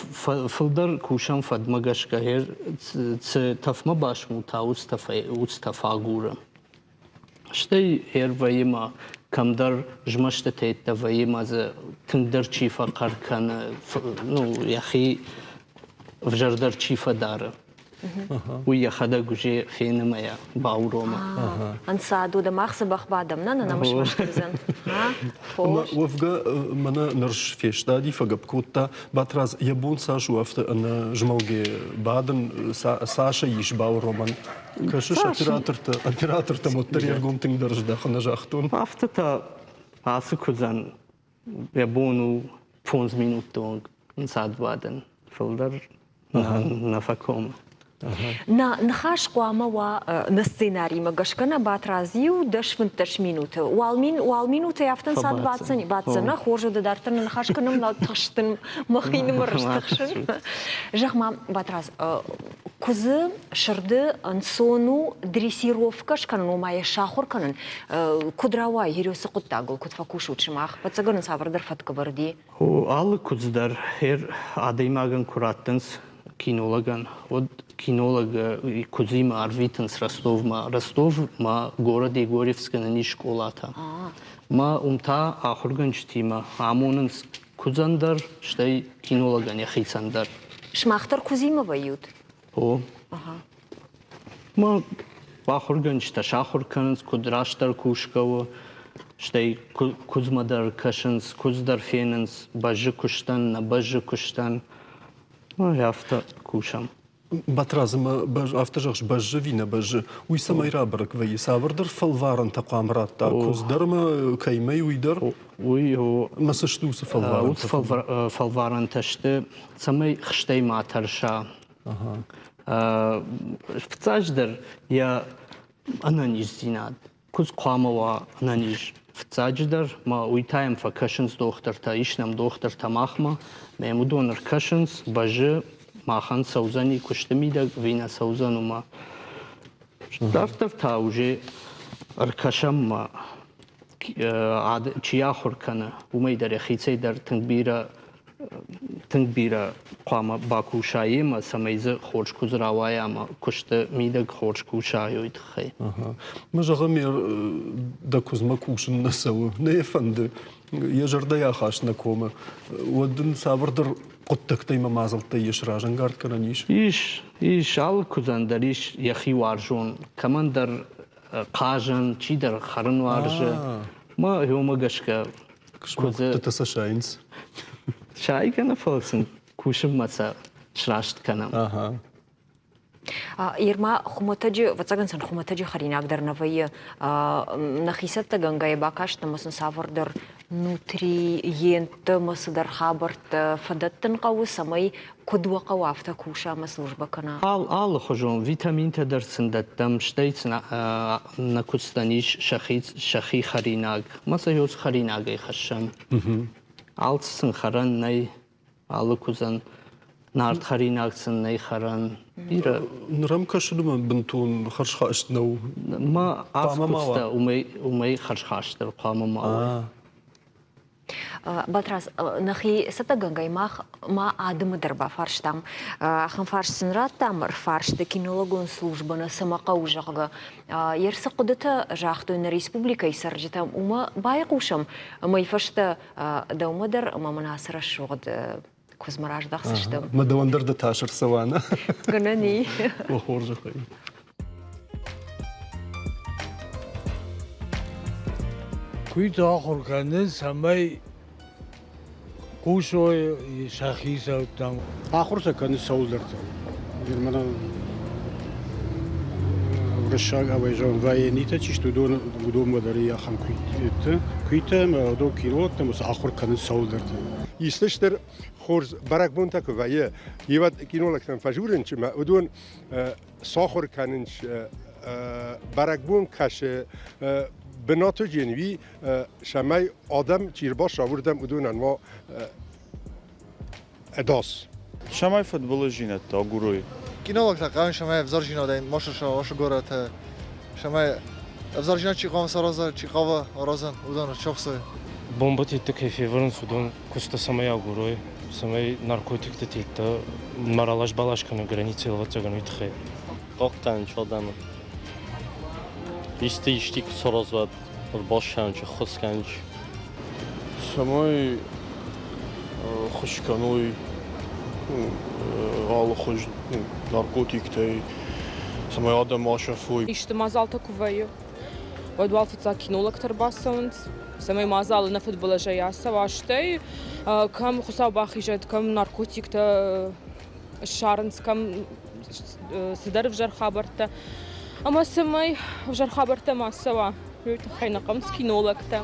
фылдӕр кусӕм фӕдмӕ гӕсгӕ, цы тӕфмӕ басмута, уыцы тӕф агуры. Стӕй ӕрвӕййы ма кӕмдӕр змӕстытӕ вӕййы ма дзы тынгдӕр чи фӕхъӕр кӕны, ну, йӕхи ӕвзӕрдӕр чи фӕдары, уый йӕхӕдӕг уже фены мӕ йӕ бауромы. Ӕнцад у, дӕ мах дзӕбӕх бадӕм, нӕ нӕ смӕсты уыдзӕн. Уӕвгӕ, мӕнӕ ныр фестади, фӕгӕпп кодта Батрадз, йӕ бон цас у афтӕ ӕнӕзмӕлгӕ бадын, цас ӕй ис бауромӕн? Кӕсыс, оператортӕ, оператортӕм уӕддӕр йе ргом тынгдӕр здӕхы, нӕ загътон. Афтӕ та ацы куыдзӕн йӕ бон у 5 минутты онг ӕнцад бадын. Фылдӕр нӕ фӕкомы. Нӕ ныхас хъуамӕ уа нӕ сценаримӕ гӕсгӕ нӕ Батрадз иу 10-15 минуты. Уал, мин, уал минутӕй афтӕ ӕнцад баддзӕн, баддзӕн. Нӕ хорз уыд, дарддӕр нӕ ныхас кӕнӕм, нал тыхстын, мӕхинымӕр стыхсын. Зӕгъ-ма, Батрадз, куыдзы сырды ӕнцон у дрессировкӕ скӕнын, ома йӕ сахуыр кӕнын. Куыд рауайы Ересы хъуыддагыл, куыд фӕкусут сымах? Ӕвӕццӕгӕн ын цавӕрдӕр фӕткӕвӕрд и? Алы куыдз дӕр адӕймагӕн куы раттынц кинологӕн, уӕд кинолог куыдзимӕ арвитынц Ростовмӕ. Ростов ма город Егорьевскы нын ис скъолатӕ. Ма уым та ахуыргӕнджытимӕ амонынц куыдзӕн дӕр, стӕй кинологӕн йӕхицӕн дӕр. Сымах дӕр куыдзимӕ вӕййут? О. Ма ахуыргӕнджытӕ сахуыр кӕнынц, куыд растдӕр кусгӕ у, стӕй куыдзмӕ дӕр кӕсынц, куыдз дӕр фенынц, бӕззы куыстӕн, нӕ бӕззы куыстӕн. Афтӕ кусӕм. Батрадз ӕмӕ афтӕ зӕгъыс, бӕззы ӕви нӕ бӕззы, уый цӕмӕй рабӕрӕг вӕййы? Цавӕрдӕр фӕлварӕнтӕ хъуамӕ радта куыдз дӕр ӕмӕ кӕимӕ уый дӕр? Уый у. Ӕмӕ цы сты уыцы фӕлварӕнтӕ? Уыцы фӕлварӕнтӕ сты, цӕмӕй хстӕй ма тӕрса. Фыццаджыдӕр йӕ ӕнӕниздзинад. Куыдз хъуамӕ уа ӕнӕниз. Фыццаджыдӕр ма уый та йӕм фӕкӕсынц дохтыртӕ, ис нӕм дохтыртӕ махмӕ, ӕмӕ йӕм уыдон ӕркӕсынц, бӕззы, махӕн цӕудзӕни куысты мидӕг ӕви нӕ цӕудзӕн, уымӕ. Дарддӕр та уже ӕркӕсӕм ма чи ахуыр кӕны, уымӕй дӕр йӕхицӕй дӕр тынг бирӕ тынг бирӕ хъуамӕ бакуса йемӕ, цӕмӕй дзы хорз куыдз рауайа ӕмӕ куысты мидӕг хорз куса уый тыххӕй. Мӕ зӕгъӕм, дӕ куыдзмӕ кусын нӕ цӕуы, нӕ йӕ фӕнды, йӕ зӕрдӕйы ахаст нӕ комы, уӕд ын цавӕрдӕр хъуыддӕгтӕй ӕмӕ мадзӕлттӕй ис разӕнгард кӕнӕн ис? Ис, ис, алы куыдзӕн дӕр ис йӕхи уарзон, кӕмӕндӕр хъазӕн, чидӕр хӕрын уарзы. Мӕ уымӕ гӕсгӕ Куыдзы сӕ сайынц. Сайгӕ нӕ, фӕлӕ сын кусынмӕ сӕ сраст кӕнӕм. Ирма хуымӕтӕджы, ӕвӕццӕгӕн сын хуымӕтӕджы хӕринаг дӕр нӕ вӕййы. Нӕхи цӕттӕгӕнгӕйӕ бакаст ӕмӕ сын цавӕрдӕр нутриенттӕ ӕмӕ цыдӕр хабӕрттӕ фӕдӕттын хъӕуы, цӕмӕй куыд уӕ хъӕуы, афтӕ куса ӕмӕ службӕ кӕна. Алыхуызон витаминтӕ дӕр сын дӕттӕм, стӕй сын нӕ куыстӕн ис сӕхи хӕринаг. Мӕ сӕ ёз хӕринагӕй хӕссӕм. Алцы сын хӕрӕн нӕй, алы куыдзӕн нард хӕринаг сын нӕй хӕрӕн. Бирӕ. Ныр ӕм кӕсын ӕмӕ бынтон хӕрзхаст нӕу. Мӕ ацы куыдзтӕ уымӕй хӕрзхастдӕр хъуамӕ ма уой. Батраз, нӕхи цӕттӕгӕнгӕй мах ма адӕмы дӕр бафарстам. Ахӕм фарст сын радтам ӕрфарсты кинологон службӕ нӕ цӕмӕ хъӕуы, зӕгъгӕ. Йе рцы хъуыдытӕ загътой нӕ республикӕйы цӕрджытӕм, уымӕ байхъусӕм. Ӕмӕ фӕстӕ дӕумӕ дӕр ӕмӕ мын ацы рӕсугъд куыдзмӕ раздӕхдзыстӕм. Мӕ дӕуӕн дӕр дӕ тас ӕрцӕуа, нӕ? Гӕнӕн и. О, хорзӕхӕй. Куыд ахуыр кӕнын, цӕмӕй хъусой сӕ хицӕуттӕм. Ахуыр сӕ кӕны цӕуылдӕрты. Мӕнӕ уырыссаг ӕвӕйзон военнитӕ чи сты, уыдон, уыдонмӕ дӕр и ахӕм куыйты, куыйтӕ ӕмӕ уыдон кинологтӕ ӕмӕ сӕ ахуыр кӕнынц цӕуылдӕрты. Исты стыр хорз бӕрӕгбонтӕ куы вӕййы, ивӕд кинологтӕм фӕжурынч ӕмӕ уыдон сахуыр кӕнынц бӕрӕгбон кӕсы бынаты дженви, цӕмӕй адӕм чи рбацӕуа, уырдӕм уыдонӕн ма ӕдас. Цӕмӕй фыдбылыздзинӕдтӕ агурой. Кинологтӕ хъӕуын цӕмӕй ӕвзӕрдзинадӕй ма сыса ацы горӕты, цӕмӕй ӕвзӕрдзинад чи хъуамӕ сараза, чи хъавы аразын, уыдон ӕрцахсой. Бомбӕтӕ кӕй февӕрынц, уыдон куысты цӕмӕй агурой, цӕмӕй наркотикты тедтӕ ма ралас-балас кӕной границӕйыл, ӕвӕццӕгӕн, уый тыххӕй. Хъахъхъӕнын адӕмы. Исты исти куы саразат, ӕрбассӕнч, ӕххуыс кӕнч. Цӕмӕй ӕххуыс кӕной алыхуыз наркотиктӕй, цӕмӕй адӕм ма сӕфой. Исты мадзалтӕ куы вӕййы, уӕд уал фыццаг кинологтӕ ӕрбацӕуынц, цӕмӕй мадзалы нӕ фыдбылызӕй ацӕуа, стӕй кӕм Хуыцау бахизӕд, кӕм наркотиктӕ ссарынц, кӕм цыдӕр ӕвзӕр хабӕрттӕ. Ӕмӕ цӕмӕй ӕвзӕр хабӕрттӕ ма цӕуа, уый тыххӕй нӕ хъӕуынц кинологтӕ.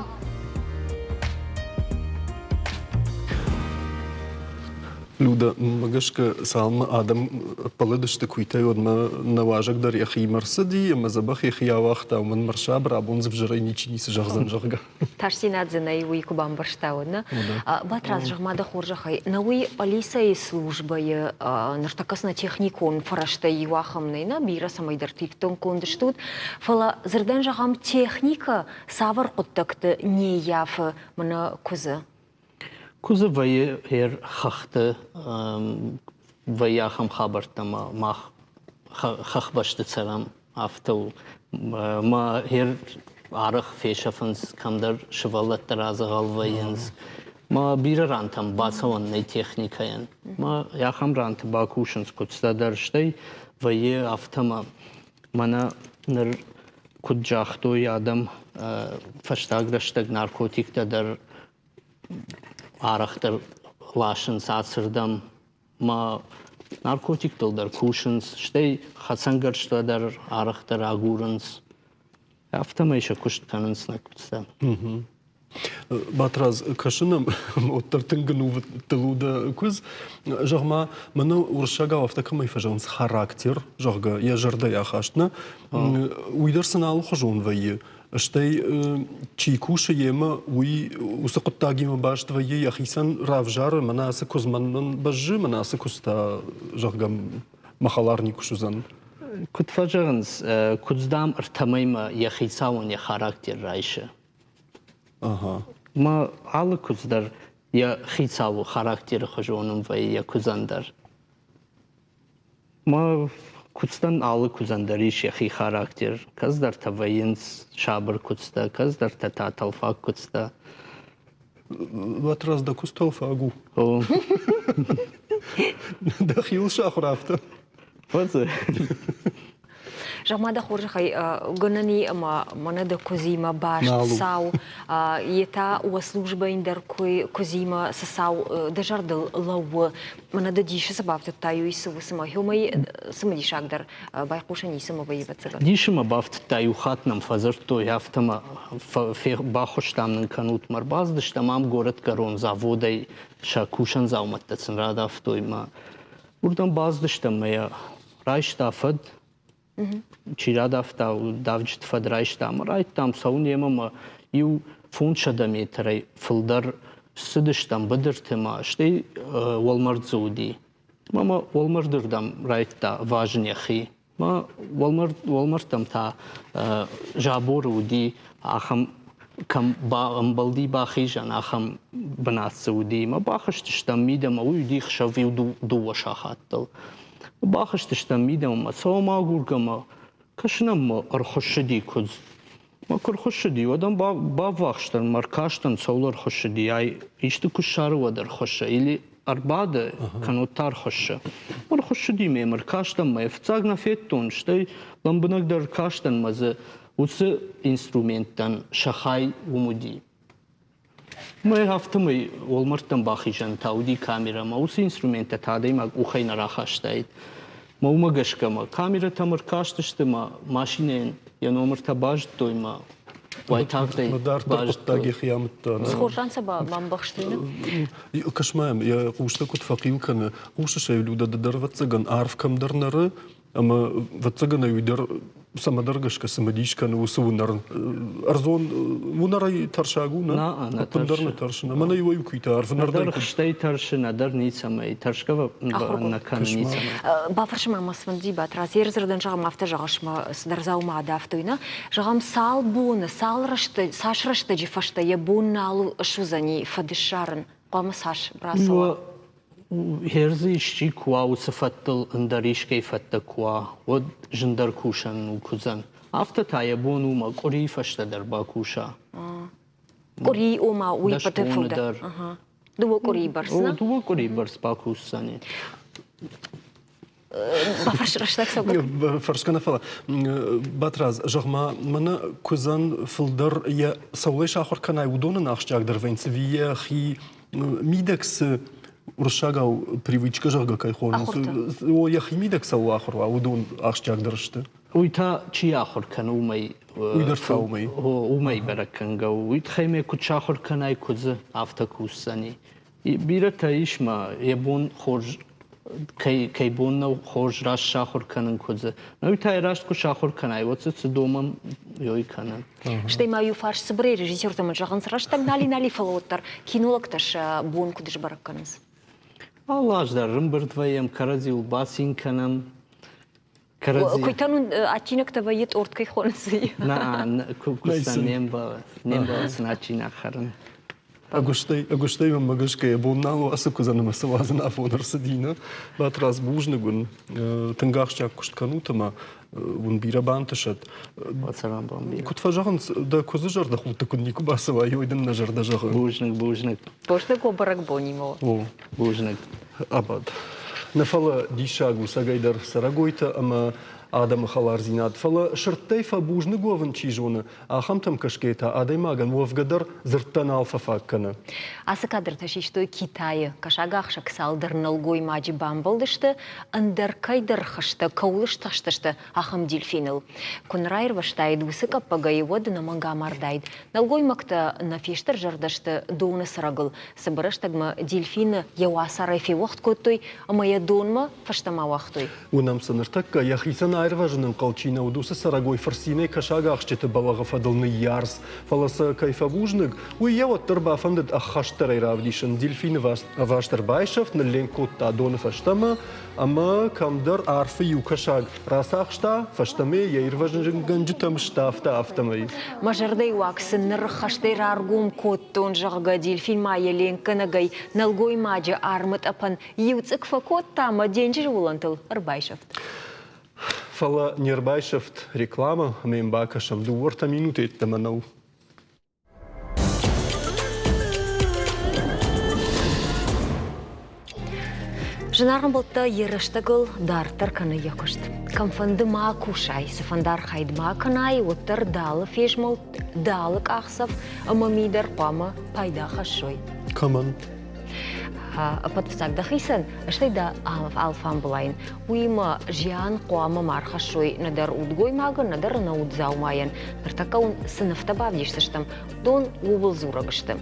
Люда, мӕ гӕсгӕ, цалынмӕ адӕм ӕппӕлыдысты куыйтӕй, уӕдмӕ нӕ уазӕг дӕр йӕхимӕ рцыди ӕмӕ дзӕбӕх йӕхи ауагъта, уымӕн мӕ рсабыр, абон дзы ӕвзӕрӕй ничи ницы зӕгъдзӕн, зӕгъгӕ. Тасдзинад дзы нӕй, уый куы бамбӕрста, уӕд нӕ. Батрадз, зӕгъ-ма дӕ хорзӕхӕй, нӕ уый пъӕлицӕйы службӕйы ныртӕккӕ цы нӕ техникон фӕрӕзтӕй иу ахӕм нӕй, нӕ бирӕ цӕмӕйдӕрты ифтонггонд стут, фӕлӕ дзырдӕн зӕгъӕм, техникӕ цавӕр хъуыддӕгты не ййафы мӕнӕ куыдзы? Куыдзы вӕййы хӕр хӕхты вӕййы ахӕм хабӕрттӕ ӕмӕ мах хӕхбӕсты цӕрӕм, афтӕ у. Мӕ хӕр арӕх фесӕфынц, кӕмдӕр сывӕллӕттӕ радзӕгъӕл вӕййынц. Мӕ бирӕ рантӕм бацӕуӕн нӕй техникӕйӕн. Мӕ ахӕм ранты бакусынц куыдзтӕ дӕр, стӕй вӕййы афтӕ мӕ мӕнӕ ныр куыд загътой адӕм, фӕстаг рӕстӕг наркотиктӕ дӕр арӕхдӕр ласынц ацырдӕм. Ма наркотиктыл дӕр кусынц, стӕй хӕцӕнгӕрзтӕ дӕр арӕхдӕр агурынц. Афтӕмӕй сӕ куыст кӕнынц нӕ куыдзтӕ. Батрадз, кӕсын ӕм, уӕддӕр тынг ӕнувыдтыл у дӕ куыдз. Зӕгъ-ма, мӕнӕ уырыссагау афтӕ кӕмӕй фӕзӕгъынц характер, зӕгъгӕ, йӕ зӕрдӕйы ахаст, нӕ? Уый дӕр сын алыхуызон вӕййы. Стӕй чи кусы йемӕ, уый уыцы хъуыддагимӕ баст вӕййы, йӕхицӕн равзары, мӕнӕ ацы куыдз мӕнӕн бӕззы, мӕнӕ ацы куыдз та, зӕгъгӕ, мӕ хӕлар никуы суыдзӕн. Куыд фӕзӕгъынц, куыдз, дам, ӕртӕмӕймӕ йӕ хицауӕн йӕ характер райсы. Ага. Мӕ алы куыдз дӕр йӕ хицауы характеры хуызон ын вӕййы йӕ куыдзӕн дӕр. Мӕ куыдзтӕн алы куыдзӕн дӕр ис йӕхи характер. Кӕцыдӕртӕ вӕййынц сабыр куыдзтӕ, кӕцыдӕртӕ та тӕлфаг куыдзтӕ. Батрадз, дӕ куыдз тӕлфаг у. Дӕхиуыл сахуыр афтӕ. Фӕдзы. Зӕгъ-ма дӕ хорзӕхӕй, гӕнӕн и ӕмӕ мӕнӕ дӕ куыдзимӕ баст цау, йе та уӕ службӕйын дӕр куыдзимӕ цы цау дӕ зӕрдыл лӕууы, мӕнӕ дӕ дисы цы бафтыдтай, уый цы у, цымӕ уымӕй цымыдисагдӕр байхъусӕн ницӕмӕ вӕййы, ӕвӕццӕгӕн. Дисы мӕ бафтыдта, иу хатт нӕм фӕдзырдтой, афтӕ мӕ баххуыстам нын кӕнут мӕ ӕрбацыдыстӕм ам горӕтгӕрон заводӕй сӕ кусӕн дзаумӕттӕ сын радавтой мӕ уырдӕм бацыдыстӕм мӕ йӕ райста фӕд. Чи радавта, давджыты фӕд райста ӕмӕ райдтам цӕуын йемӕ мӕ иу 500 метрӕй фылдӕр ссыдыстӕм быдырты мӕ стӕй уӕлмӕрд дзы уыди. Мӕ мӕ уӕлмӕрдырдӕм райдта вазын йӕхи. Мӕ уӕлмӕрдтӕм та заборы уыди ахӕм. Кӕм ӕмбӕлди бахизӕн, ахӕм бынат дзы уыди. Мӕ бахызтыстӕм мидӕмӕ, уый уыди хсӕв иу дыууӕ сахаттыл. Бахызтыстӕм мидӕмӕ, цӕуӕм агургӕ мӕ кӕсын ӕм ӕрхуыссыди куыдз. Мӕ куы рхуыссыди, уӕд ӕм баввахс дӕн мӕ ӕркастӕн, цӕуыл ӕрхуыссыди, ай исты куы ссары, уӕд ӕрхуыссы. Или ӕрбады, кӕннод та ӕрхуыссы. Ӕрхуыссыди ме ӕркастӕн мӕ фыццаг нӕ федтон, стӕй лӕмбынӕгдӕр ӕркастӕн мӕ дзы уыцы инструменттӕн сӕ хай уым уыди. Мӕ афтӕмӕй уӕлмӕрдтӕм бахизӕн та уыди камерӕ, ӕмӕ уыцы инструменттӕ та адӕймаг къухӕй нӕ рахастаид. Мӕ уымӕ гӕсгӕ мӕ камерӕтӕм ӕркастысты, мӕ машинӕйӕн йӕ номыртӕ базыдтой, мӕ уайтагъд ӕй Дарддӕр хъуыддаг йӕхи амыдта. Хорзӕн сӕ бамбӕхстой, нӕ? Кӕс-ма йӕм, йӕ хъустӕ куыд фӕхъил кӕны. Хъусыс ӕй, Людӕ, ды дӕр, ӕвӕццӕгӕн, арв кӕмдӕр нӕры, Ӕмӕ, ӕвӕццӕгӕн ӕй уый дӕр цӕмӕдӕр гӕсгӕ цымыдис кӕны уыцы уынӕр. Ӕрдзон уынӕрӕй тӕрсаг у, нӕ? Нӕ, Ӕппындӕр нӕ тӕрсы. Ӕмӕ нӕ иуӕй-иу куыйтӕ арвынӕрдӕй Нӕдӕр хстӕй тӕрсы, нӕдӕр ницӕмӕй. Тӕрсгӕ нӕ кӕны ницӕмӕй. Бафӕрсӕм ма Сманди Батрадз, йе рдзырдӕн зӕгъӕм, афтӕ зӕгъыс, мӕ цыдӕр дзаума адавтой, нӕ? Зӕгъӕм, цал боны, цал рӕстӕ, цас рӕстӕджы фӕстӕ йӕ бон нал суыдзӕни фӕд ссарын? Хъуамӕ цас рацӕуа? Хердзы исчи куы уа уыцы фӕдтыл, ӕндӕр искӕй фӕдтӕ куы уа, уӕд зындӕр кусӕн у куыдзӕн. Афтӕ та йӕ бон у мӕ къуырийы фӕстӕ дӕр бакуса. Къуыри, ома уый пӕты фылдӕр. Дыууӕ къуырийы бӕрц, нӕ? Дыууӕ къуырийы бӕрц бакусдзӕни. Бафӕрс рӕстӕг цӕугӕ. Фӕрсгӕ нӕ фӕлӕ Батрадз, зӕгъ-ма, мӕнӕ куыдзӕн фылдӕр йӕ цӕуылӕй сахуыр кӕнай, уыдонӕн ахсджиагдӕр вӕййынц ӕви йӕхи мидӕг цы уырыссагау привычка, зӕгъгӕ, кӕй хонынц, о, йӕхи мидӕг цӕуыл ахуыр уа, уыдон ахсджиагдӕр сты? Уый та чи ахуыр кӕны, уымӕй Уый дӕр та уымӕй. Уымӕй бӕрӕг кӕнгӕ у. Уый тыххӕй мӕ куыд сахуыр кӕнай куыдзы, афтӕ кусдзӕни. Бирӕтӕ ис ма, йӕ бон хорз кӕй, кӕй бон нӕу хорз раст сахуыр кӕнын куыдзы. Уый та йӕ раст куы сахуыр кӕнай, уӕд дзы цы домӕм, ёй кӕны. Стӕй ма иу фарст цыбырӕй режиссертӕ мын зӕгъынц, рӕстӕг нали-нали, фӕлӕ уӕддӕр кинологтӕ сӕ бон куыд сбӕрӕг кӕнынц? Алы аз дӕр ӕрымбырд вӕййӕм, кӕрӕдзиуыл бацин кӕнӕм. Куыйтӕн уын адджинӕгтӕ вӕййы торт кӕй хонынц, уый? Нӕ, куыцӕн не мбӕлы, не мбӕлы сын адджинаг хӕрын. Ӕгуыстӕй, ӕгуыстӕй мӕнмӕ гӕсгӕ йӕ бон нал у ацы куыдзӕн ӕмӕ цы уадзын афон ӕрцыди, нӕ? Батрадз, бузныг уын, тынг ахсджиаг куыст кӕнут ӕмӕ уын бирӕ бантысӕд. Цӕрӕнбон бирӕ. Куыд фӕзӕгъынц, дӕ куыдзы зӕрдӕхудты куыд никуы бацӕуай, уый дын нӕ зӕрдӕ зӕгъы. Бузныг, бузныг. Бузныг уӕ бӕрӕгбонимӕ. О. Бузныг. Абад. Нӕ фӕлӕ диссаг у цӕгӕйдӕр цӕрӕгойтӕ ӕмӕ адӕмы хӕлардзинад. Фӕлӕ сырдтӕй фӕбузныг уӕвын чи зоны, ахӕмтӕм кӕсгӕйӕ та адӕймагӕн уӕвгӕ дӕр дзырдтӕ нал фӕфаг кӕны. Ацы кадртӕ систой Китайы. Кӕсагахсӕг цалдӕр нӕлгоймаджы бамбӕлдысты, ӕндӕр кӕйдӕр хӕстӕ кӕуыл стыхстысты, ахӕм дельфиныл. Куы нӕ раирвӕзтаид уыцы къӕппӕгӕй, уӕд ӕнӕмӕнг амардаид. Нӕлгоймӕгтӕ нӕ фестырзӕрдӕ сты доны цырагыл. Цыбыр рӕстӕгмӕ дельфины йӕ уацарӕй феуӕгъд кодтой ӕмӕ йӕ донмӕ фӕстӕмӕ ауагътой. Уынӕм сӕ ныртӕккӕ, йӕхицӕн аирвӕзын ӕнхъӕл чи нӕ уыд, уыцы цӕрӕгой фырцинӕй кӕсагахсджыты бӕлӕгъы фӕдыл ныййарц. Фӕлӕ сӕ кӕй фӕбузныг, уый йӕ уӕддӕр бафӕндыд ӕххӕстдӕрӕй равдисын. Дельфины ӕваст ӕрбайсӕфт, нылленк кодта доны фӕстӕмӕ ӕмӕ кӕмдӕр арфы иу кӕсаг рацахста, фӕстӕмӕ йӕ ирвӕзынгӕнджытӕм сдавта, афтӕмӕй. Мӕ зӕрдӕйы уаг сын ныр хӕстӕй раргом кодтон, зӕгъгӕ, дельфин ма йӕ ленкгӕнӕгӕй нӕлгоймаджы армытъӕпӕн иу цъыкк фӕкодта ӕмӕ денджызы уылӕнтыл ӕрбайсӕфт. Фӕлӕ не рбайсӕфт рекламӕ, ӕмӕ йын бакӕсӕм, дыууӕ-ӕртӕ минуты йеддӕмӕ нӕу. Зынаргъ ӕмбӕлттӕ йӕ рӕстӕгыл дарддӕр кӕны йӕ куыст. Кӕмфӕнды ма кусай, цыфӕнды архайд ма кӕнай, уӕддӕр дӕ алы фезмӕлд, дӕ алы къахдзӕф ӕмӕ ми дӕр хъуамӕ пайда хӕссой. Кӕмӕн? Ӕппӕт фыццаг дӕхицӕн, стӕй дӕ алфамбылайӕн. Уыимӕ зиан хъуамӕ ма рхӕссой нӕдӕр удгоймагӕн, нӕдӕр ӕнӕуддзаумайӕн. Ныртӕккӕ уын цы нывтӕ бавдисдзыстӕм, уыдон ууыл дзурӕг сты.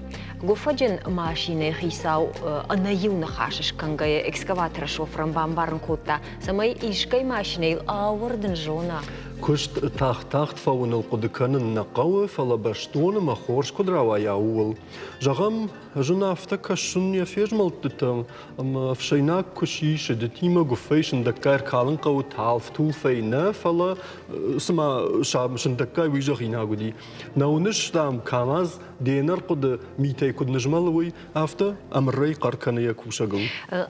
Гуыффӕджын машинӕйы хицау ӕнӕ иу ныхас скӕнгӕйӕ экскаваторы шофырӕн бамбарын кодта, цӕмӕй искӕй машинӕйыл ауӕрдын зона. Куыст тагъд-тагъд фӕуыныл хъуыды кӕнын нӕ хъӕуы, фӕлӕ бӕстон ӕмӕ хорз куыд рауайа, ууыл. Зӕгъӕм, ӕз ын афтӕ кӕсын йӕ фезмӕлдтытӕм, ӕмӕ ӕфсӕйнаг куы сисы, дытимӕ гуыффӕй сындӕггай ӕркалын хъӕуы талф-тулфӕй нӕ, фӕлӕ цыма сындӕггай уый зӕгъинаг уыди. Нӕ уыныс, дам, КАМАЗ де нӕрхъуыды митӕй куыд нызмӕлы, уый, афтӕ ӕмырӕй хъӕр кӕны йӕ кусӕгыл.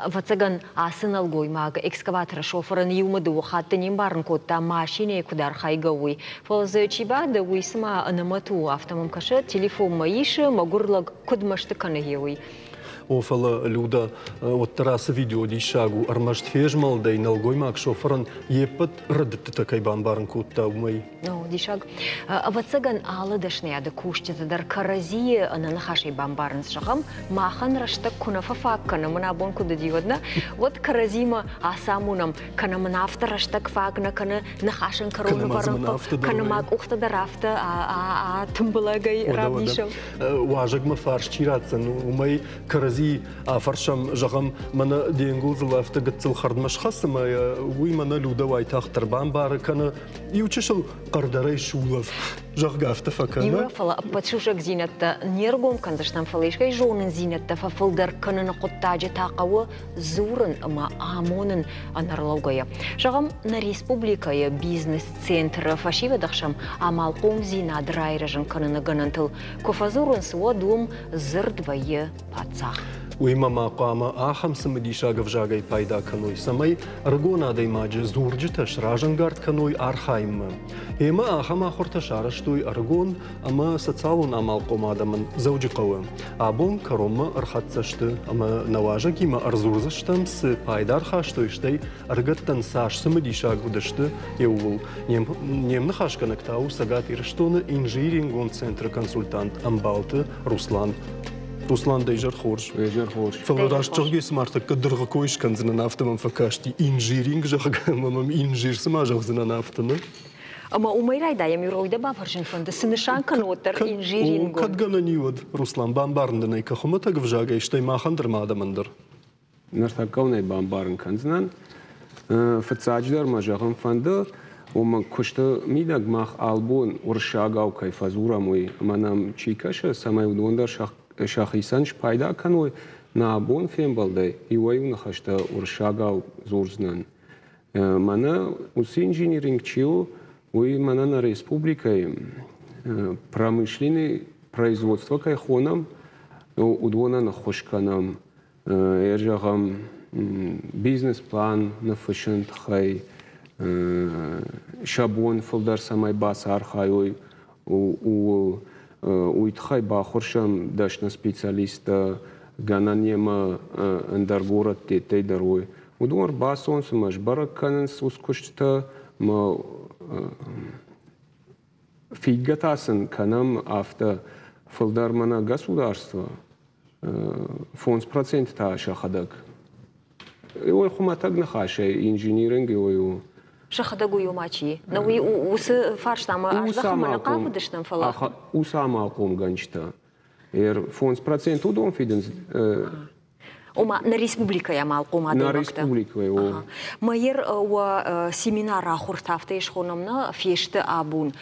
Ӕвӕццӕгӕн, ацы нӕлгоймаг экскаваторы шофырӕн иумӕ дыууӕ хатты не мбарын кодта, машинӕйы куыд архайгӕ, уый. Фӕлӕ дзы чи бады, уый цыма ӕнӕмӕт у, афтӕ мӕм кӕсы, телефонмӕ исы, мӕгуыр лӕг куыд мӕсты кӕны гъе уый. О, фӕлӕ, Люда, уӕддӕр ацы видео диссаг у, ӕрмӕст фезмӕлдӕй нӕлгоймаг шофырӕн йе ппӕт рӕдыдтытӕ кӕй бамбарын кодта, уымӕй. О, диссаг. Ӕвӕццӕгӕн, алы дӕсныйады кусджытӕ дӕр кӕрӕдзийы ӕнӕныхасӕй бамбарынц, зӕгъӕм, махӕн рӕстӕг куы нӕ фӕфаг кӕнӕм, мын абон куыд уыди, уӕд нӕ, уӕд кӕрӕдзимӕ ацамонӕм, кӕнӕ мын афтӕ рӕстӕг фаг нӕ кӕны, ныхасӕн кӕрон ӕвӕрын, кӕнӕ ма къухтӕ дӕр афтӕ тымбылӕгӕй равдисӕм. Уазӕгмӕ фарс чи ратдзӕн, уымӕй кӕрӕдзи афӕрсӕм, зӕгъӕм, мӕнӕ де нгуылдзыл афтӕ гыццыл хӕрдмӕ схӕцы ӕмӕ уый мӕнӕ Людӕ уайтагъддӕр бамбары кӕнӕ иу чысыл хъӕрдӕрӕй сулӕф, зӕгъгӕ, афтӕ фӕкӕны. Иурӕ, фӕлӕ ӕппӕт сусӕгдзинӕдтӕ не ргом кӕндзыстӕм, фӕлӕ искӕй зонындзинӕдтӕ фӕфылдӕр кӕныны хъуыддаджы та хъӕуы дзурын ӕмӕ амонын ӕнӕрлӕугӕйӕ. Зӕгъӕм, нӕ республикӕйы бизнес-центры фӕсивӕды хсӕн амалхъомдзинад райрӕзын кӕныны гӕнӕнтыл куы фӕдзурынц, уӕд уым дзырд вӕййы паддзах. Уыимӕ ма хъуамӕ ахӕм цымыдисаг ӕвзагӕй пайда кӕной, цӕмӕй ӕрыгон адӕймаджы дзурджытӕ сразӕнгард кӕной архайынмӕ. Ӕмӕ ахӕм ахуыртӕ сарӕзтой ӕрыгон ӕмӕ социалон амалхъом адӕмӕн Дзӕуджыхъӕуы. Абон кӕронмӕ ӕрхӕццӕ сты ӕмӕ нӕ уазӕгимӕ ӕрдзурдзыстӕм, цы пайда ӕрхастой, стӕй ӕрыгӕттӕн цас цымыдисаг уыдысты, ууыл. Не мныхасгӕнӕг та у Цӕгат Ирыстоны инжинирингон центры консультант Ӕмбалты Руслан. Руслан, дӕ изӕр хорз. Изӕр хорз. Фӕлӕ раст зӕгъгӕ, цыма ӕртӕккӕ дыргъы кой скӕндзынӕн, афтӕ мӕм фӕкасти. Инжиринг, зӕгъгӕ, ӕмӕ мӕм инжир цыма зӕгъдзынӕн, афтӕ нӕ? Ӕмӕ уымӕй райдайӕм Юройдӕ бафӕрсын фӕнды, цы нысан кӕны уӕддӕр инжирингон? Кӕд гӕнӕн и уӕд, Руслан, бамбарын дын ӕй, кӕ хуымӕтӕг ӕвзагӕй, стӕй махӕн дӕр ма адӕмӕн дӕр. Ныртӕккӕ уын ӕй бамбарын кӕндзынӕн. Фыццаджыдӕр мӕ зӕгъын фӕнды, уымӕ куысты мидӕг мах албон уырыссагау кӕй фӕдзурӕм, уый ӕмӕ нӕм чи кӕсы, цӕмӕй уыдон дӕр сӕхицӕн спайда кӕной, нӕ абон фембӕлдӕй иуӕй-иу ныхӕстӕ уырыссагау дзурдзынӕн. Мӕнӕ уыцы инжиниринг чи у, уый мӕнӕ нӕ республикӕйы промышленный производство кӕй хонӕм, уыдонӕн ӕххуыс кӕнӕм. Зӕгъӕм, бизнес-план ныффыссын тыххӕй сӕ бон фылдӕр цӕмӕй бацархайой, ууыл. Уый тыххӕй баххуырсӕм дӕсны специалисттӕ, гӕнӕн емӕ ӕндӕр горӕттӕй дӕр уой. Уыдон ӕрбацӕуынц ӕмӕ сбӕрӕг кӕнынц уыцы куыстытӕ ӕмӕ фидгӕ та сын кӕнӕм афтӕ фылдӕр мӕнӕ государство 5% та сӕхӕдӕг. Ой, хуымӕтӕг ныхасӕй инжиниринг ой у. Сӕхӕдӕг уый ома чи? Нӕ уый уыцы фарстамӕ аздӕхынмӕ нӕ хъавыдыстӕм, фӕлӕ... Уыцы амалхъомгӕнджытӕ. 5% уыдон фидынц. Ома нӕ республикӕйы амалхъом адӕймӕгтӕ. Нӕ республикӕйы, о. Майер уӕ семинар ахуыртӕ афтӕ схонӕм нӕ фесты абон.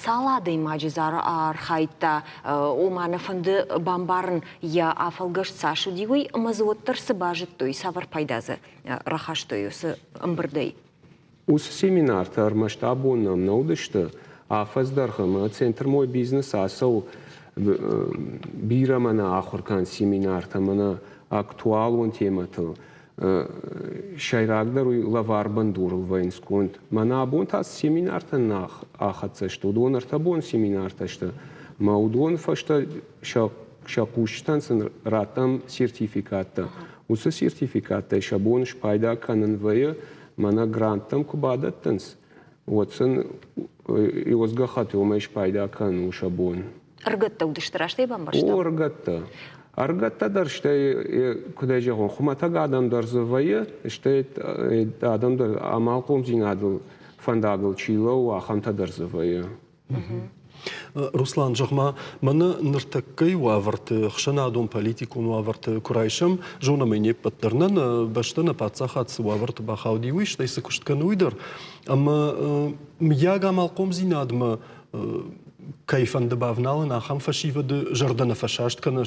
Цал адӕймаджы дзы архайдта, ома нӕ фӕнды бамбарын йӕ афӕлгӕст цас уыди, уый ӕмӕ дзы уӕддӕр цы базыдтой, цавӕр пайда дзы рахастой уыцы ӕмбырдӕй? Уыцы семинартӕ ӕрмӕст абон нӕм нӕ уыдысты, афӕдз дӕргъы ӕмӕ Центр «Мой бизнес» ацӕуы бирӕ мӕнӕ ахуыр кӕнынц семинартӕ, мӕнӕ актуалон темӕтыл. Сӕйрагдӕр уый лӕвар бындурыл вӕййынц конд. Мӕнӕ абон та цы семинартӕ нӕ ахӕццӕ сты, уыдон ӕртӕ бон семинартӕ сты. Мӕ уыдон фӕстӕ сӕ хъусджытӕн сын раттӕм сертификаттӕ. Уыцы сертификаттӕй сӕ бон спайда кӕнын вӕййы, мӕнӕ гранттӕм куы бадӕттынц, уӕд сын иозгӕххӕтт уымӕй спайда кӕнын у сӕ бон. Ӕрыгӕттӕ уыдысты, раст ӕй бамбӕрстам? О, ӕрыгӕттӕ. Ӕрыгӕттӕ дӕр стӕй, куыд ӕй зӕгъон, хуымӕтӕг адӕм дӕр дзы вӕййы, стӕй адӕм дӕр амалхъомдзинадыл фӕндагыл чи лӕууы, ахӕмтӕ дӕр дзы вӕййы. Руслан, зӕгъ-ма, мӕнӕ ныртӕккӕйы уавӕрты, ӕхсӕнадон-политикон уавӕрты куы райсӕм, зонӕм ӕй не ппӕт дӕр, нӕ нӕ бӕстӕ, нӕ паддзахад цы уавӕрты бахауди, уый, стӕй цы куыст кӕны, уый дӕр. Ӕмӕ мыййаг амалхъомдзинадмӕ кӕй фӕнды бавналын, ахӕм фӕсивӕды зӕрдӕ нӕ фӕсаст кӕнӕ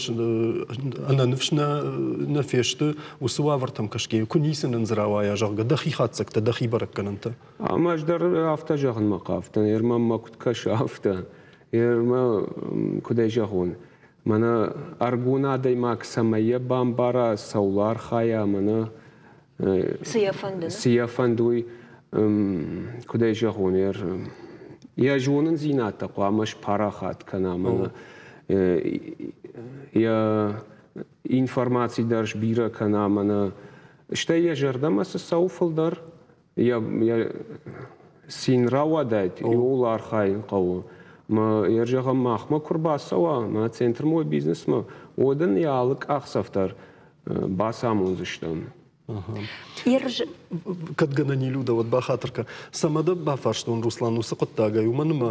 ӕнӕныфс нӕ фесты уыцы уавӕртӕм кӕсгӕйӕ, куы ницы нын дзы рауайа, зӕгъгӕ, дӕхи хатдзӕгтӕ, дӕхи бӕрӕггӕнӕнтӕ. Ӕмӕ ӕз дӕр афтӕ зӕгъынмӕ хъавтӕн, Ермӕ мӕ куыд кӕсы, афтӕ. Ермӕ, куыд ӕй зӕгъон, мӕнӕ ӕргон адӕймаг цӕмӕй йӕ бамбара, цӕуыл архайа, мӕнӕ цы йӕ фӕнды? Цы йӕ фӕнды, уый, куыд ӕй зӕгъон, йӕ зонындзинӕдтӕ хъуамӕ спарахат кӕна, мӕнӕ йӕ информаци дӕр сбирӕ кӕна, мӕнӕ стӕй йӕ зӕрдӕмӕ цы цӕуы фылдӕр, йӕ цин рауадаид, иууыл архайын хъӕуы. Мӕ йӕ зӕгъӕм, махмӕ куы рбацӕуа, мӕ центр мой бизнесмӕ, уӕд ын йӕ алы къахдзӕф дӕр бацамондзыстӕм. Кӕд гӕнӕн и Люда, уӕд бахатыр кӕн. Цӕмӕ дӕ бафарстон, Руслан, уыцы хъуыддагӕй, уымӕн ӕмӕ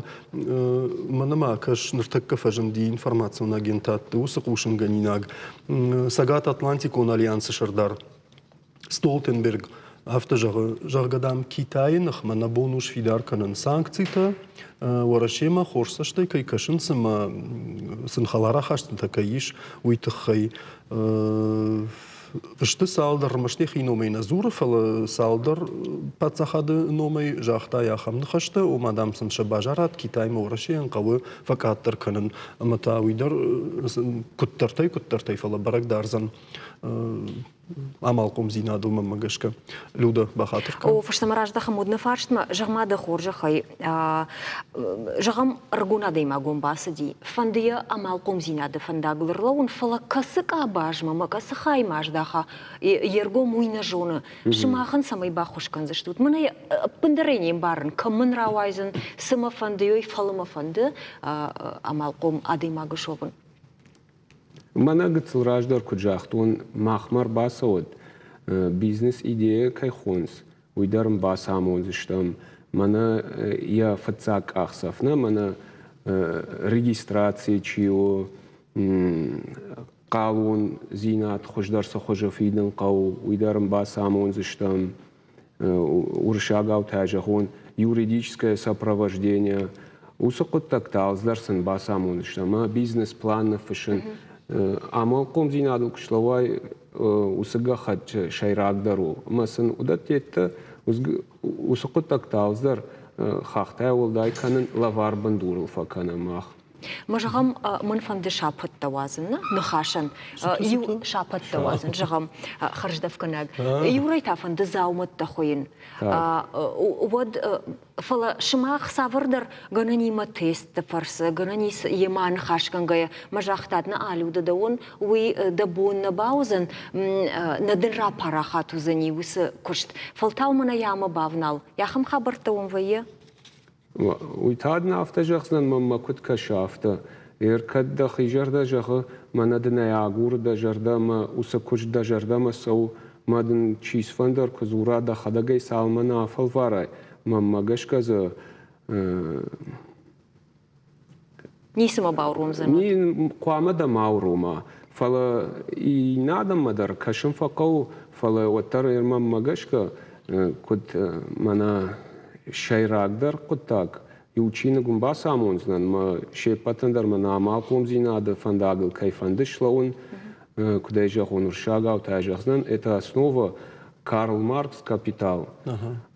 мӕнӕ ма кӕс, ныртӕккӕ фӕзынди информацион агентадты уыцы хъусынгӕнинаг Цӕгат-Атлантикон альянсы сӕрдар Столтенберг афтӕ зӕгъы, зӕгъгӕ, дам, Китайы ныхмӕ нӕ бон у сфидар кӕнын санкцитӕ, Уӕрӕсемӕ хорз цӕстӕй кӕй кӕсынц ӕмӕ сын хӕлар ахастытӕ кӕй ис, уый тыххӕй. Сты цалдӕр, ӕрмӕст йӕхи номӕй нӕ дзуры, фӕлӕ цалдӕр паддзахады номӕй загъта ахӕм ныхӕстӕ, ома, дам, сын сӕ базарад Китаймӕ Уӕрӕсейӕн хъӕуы фӕкъаддӕр кӕнын. Ӕмӕ та уый дӕр куыддӕртӕй-куыддӕртӕй, фӕлӕ бӕрӕг дардзӕн амалхъомдзинадыл мӕнмӕ гӕсгӕ. Люда, бахатыр кӕн. О, фӕстӕмӕ раздӕхӕм уӕд нӕ фарстмӕ. Зӕгъ-ма дӕ хорзӕхӕй, зӕгъӕм, ӕрыгон адӕймагон бацыди, фӕнды йӕ амалхъомдзинады фӕндагыл ӕрлӕууын, фӕлӕ кӕцы къабазмӕ ӕмӕ кӕцы хаймӕ аздӕха, йе ргом уый нӕ зоны. Сымахӕн цӕмӕй баххуыс кӕндзыстут? Мӕнӕ ӕппындӕр ӕй не мбарын, кӕм мын рауайдзӕн, цы мӕ фӕнды, ой, фӕлӕ мӕ фӕнды амалхъом адӕймаг суӕвын. Мӕнӕ гыццыл раздӕр куыд загътон, махмӕ ӕрбацӕуӕд, бизнес-идея кӕй хонынц, уый дӕр ын бацамондзыстӕм. Мӕнӕ йӕ фыццаг къахдзӕф нӕ, мӕнӕ регистраци чи у, хъалондзинад хуыздӕр цы хуызы фидын хъӕуы, уый дӕр ын бацамондзыстӕм. Уырыссагау та зӕгъон, юридическое сопровождение. Уыцы хъуыддӕгтӕ алцыдӕр сын бацамондзысты ӕмӕ бизнес-план ныффыссын. Амалхъомдзинадыл куы слӕууай, уыцы гӕххӕтт сӕйрагдӕр у. Ӕмӕ сын уыдӕттӕ уыцы хъуыддӕгтӕ алцыдӕр хӕхтӕй уӕлдай кӕнын лӕвар бындурыл фӕкӕнӕм мах. Мӕ зӕгъӕм, мӕн фӕнды сапӕттӕ уадзын, нӕ ныхасӕн. Иу сапӕттӕ уадзын, зӕгъӕм, хӕрздӕфгӕнӕг. Иурӕй та фӕнды дзаумӕттӕ хуыйын. Уӕд, фӕлӕ сымах цавӕрдӕр гӕнӕнимӕ тестты фӕрцы, гӕнӕн ис йемӕ ныхасгӕнгӕйӕ, мӕ загътат, нӕ алиуды дӕуӕн, уый дӕ бон нӕ бауыдзӕн, нӕ дын рапарахат уыдзӕни уыцы куыст. Фӕлтау мӕнӕ йӕмӕ бавнал. Ахӕм хабӕрттӕ уӕм вӕййы? Уый та дын афтӕ зӕгъдзынӕн, мӕнмӕ куыд кӕсы, афтӕ. Ер кӕд дӕхи зӕрдӕ зӕгъы, мӕнӕ дын ӕй агуры дӕ зӕрдӕ ӕмӕ уыцы куыст дӕ зӕрдӕмӕ цӕуы, мӕ дын чи цыфӕндӕр куы дзура, дӕхӕдӕг ӕй цалынмӕ нӕ афӕлварай, мӕнмӕ гӕсгӕ дзы Ницы мӕ бауромдзӕн. Хъуамӕ дӕ ма урома, фӕлӕ иннӕ адӕммӕ дӕр кӕсын фӕхъӕуы, фӕлӕ уӕддӕр мӕнмӕ гӕсгӕ, куыд мӕнӕ сӕйрагдӕр хъуыддаг, иу чиныг уын бацамондзынӕн, мӕ се ппӕтӕн дӕр мӕнӕ амалхъомдзинады фӕндагыл кӕй фӕнды слӕууын, куыд ӕй зӕгъон, уырыссагау та зӕгъдзынӕн, это основа Карл Маркс «Капитал».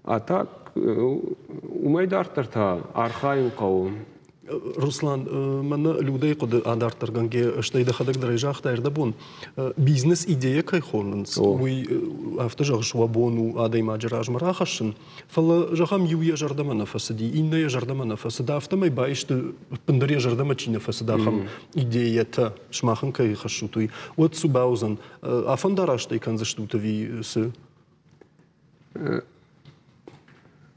А так, уымӕй дарддӕр та архайын хъӕуы. Руслан, мӕнӕ Людӕйы хъуыды адарддӕргӕнгӕ, стӕй дӕхӕдӕг дӕр ӕй загътай ӕрдӕбон, бизнес-идея кӕй хонынц, уый афтӕ зӕгъыс, уӕ бон у адӕймаджы размӕ рахӕссын, фӕлӕ, зӕгъӕм, иу йӕ зӕрдӕмӕ нӕ фӕцыди, иннӕ йӕ зӕрдӕмӕ нӕ фӕцыд, афтӕмӕй баисты, ӕппындӕр йӕ зӕрдӕмӕ чи нӕ фӕцыд, ахӕм идеятӕ, сымах ын кӕй хӕссут, уый, уӕд цы бауыдзӕн? Афӕндараст ӕй кӕндзыстут ӕви цы?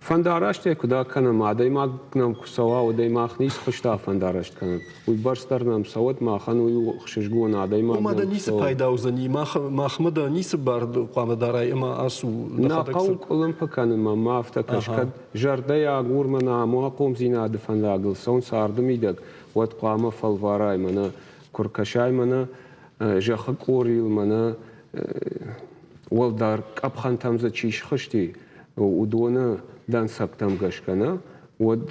Фӕндарастӕй куыд акӕнӕм, адӕймаг нӕм куы цӕуа, уӕд ӕй мах ницы хуызты афӕндараст кӕнӕм. Уый бӕрц дӕр нӕм цӕуӕд, махӕн уый у ӕхсызгон адӕймаг. Ома дӕ ницы пайда уыдзӕни, махмӕ дӕ ницы бар хъуамӕ дарай ӕмӕ ацу. Нӕ хъӕуы къуылымпы кӕнынмӕ ма афтӕ кӕс, кӕд зӕрдӕйӕ агур мӕнӕ амуахъомдзинады фӕндагыл цӕуын царды мидӕг, уӕд хъуамӕ фӕлварай мӕнӕ куы ркӕсай мӕнӕ зӕххы къорийыл мӕнӕ уӕлдӕр къӕпхӕнтӕм дзы чи схызти, уыдоны дӕнцӕгтӕм гӕсгӕ нӕ, уӕд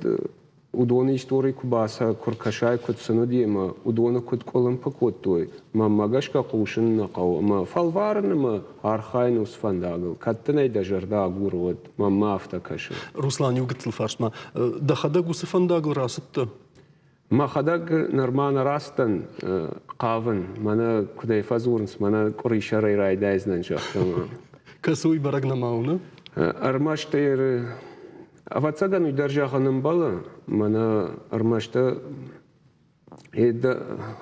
уыдоны истори куы бацӕ, куы ркӕсай, куыд сын уыди ӕмӕ уыдоны куыд къуылымпы кодтой, мӕнмӕ гӕсгӕ хъусын нӕ хъӕуы ӕмӕ фӕлварын ӕмӕ архайын уыцы фӕндагыл. Кӕд дын ӕй дӕ зӕрдӕ агуры, уӕд мӕнмӕ афтӕ кӕсы. Руслан, иу гыццыл фарст ма. Дӕхӕдӕг уыцы фӕндагыл рацыдтӕ? Мӕхӕдӕг нырма нӕ рацыдтӕн, хъавын, мӕнӕ куыдӕй фӕдзурынц, мӕнӕ къуырисӕрӕй райдайдзынӕн, зӕгъгӕ. Кӕцы уый бӕрӕг нӕма у, нӕ? Ӕрмӕст ӕвӕццӕгӕн уый дӕр зӕгъын ӕмбӕлы, мӕнӕ ӕрмӕст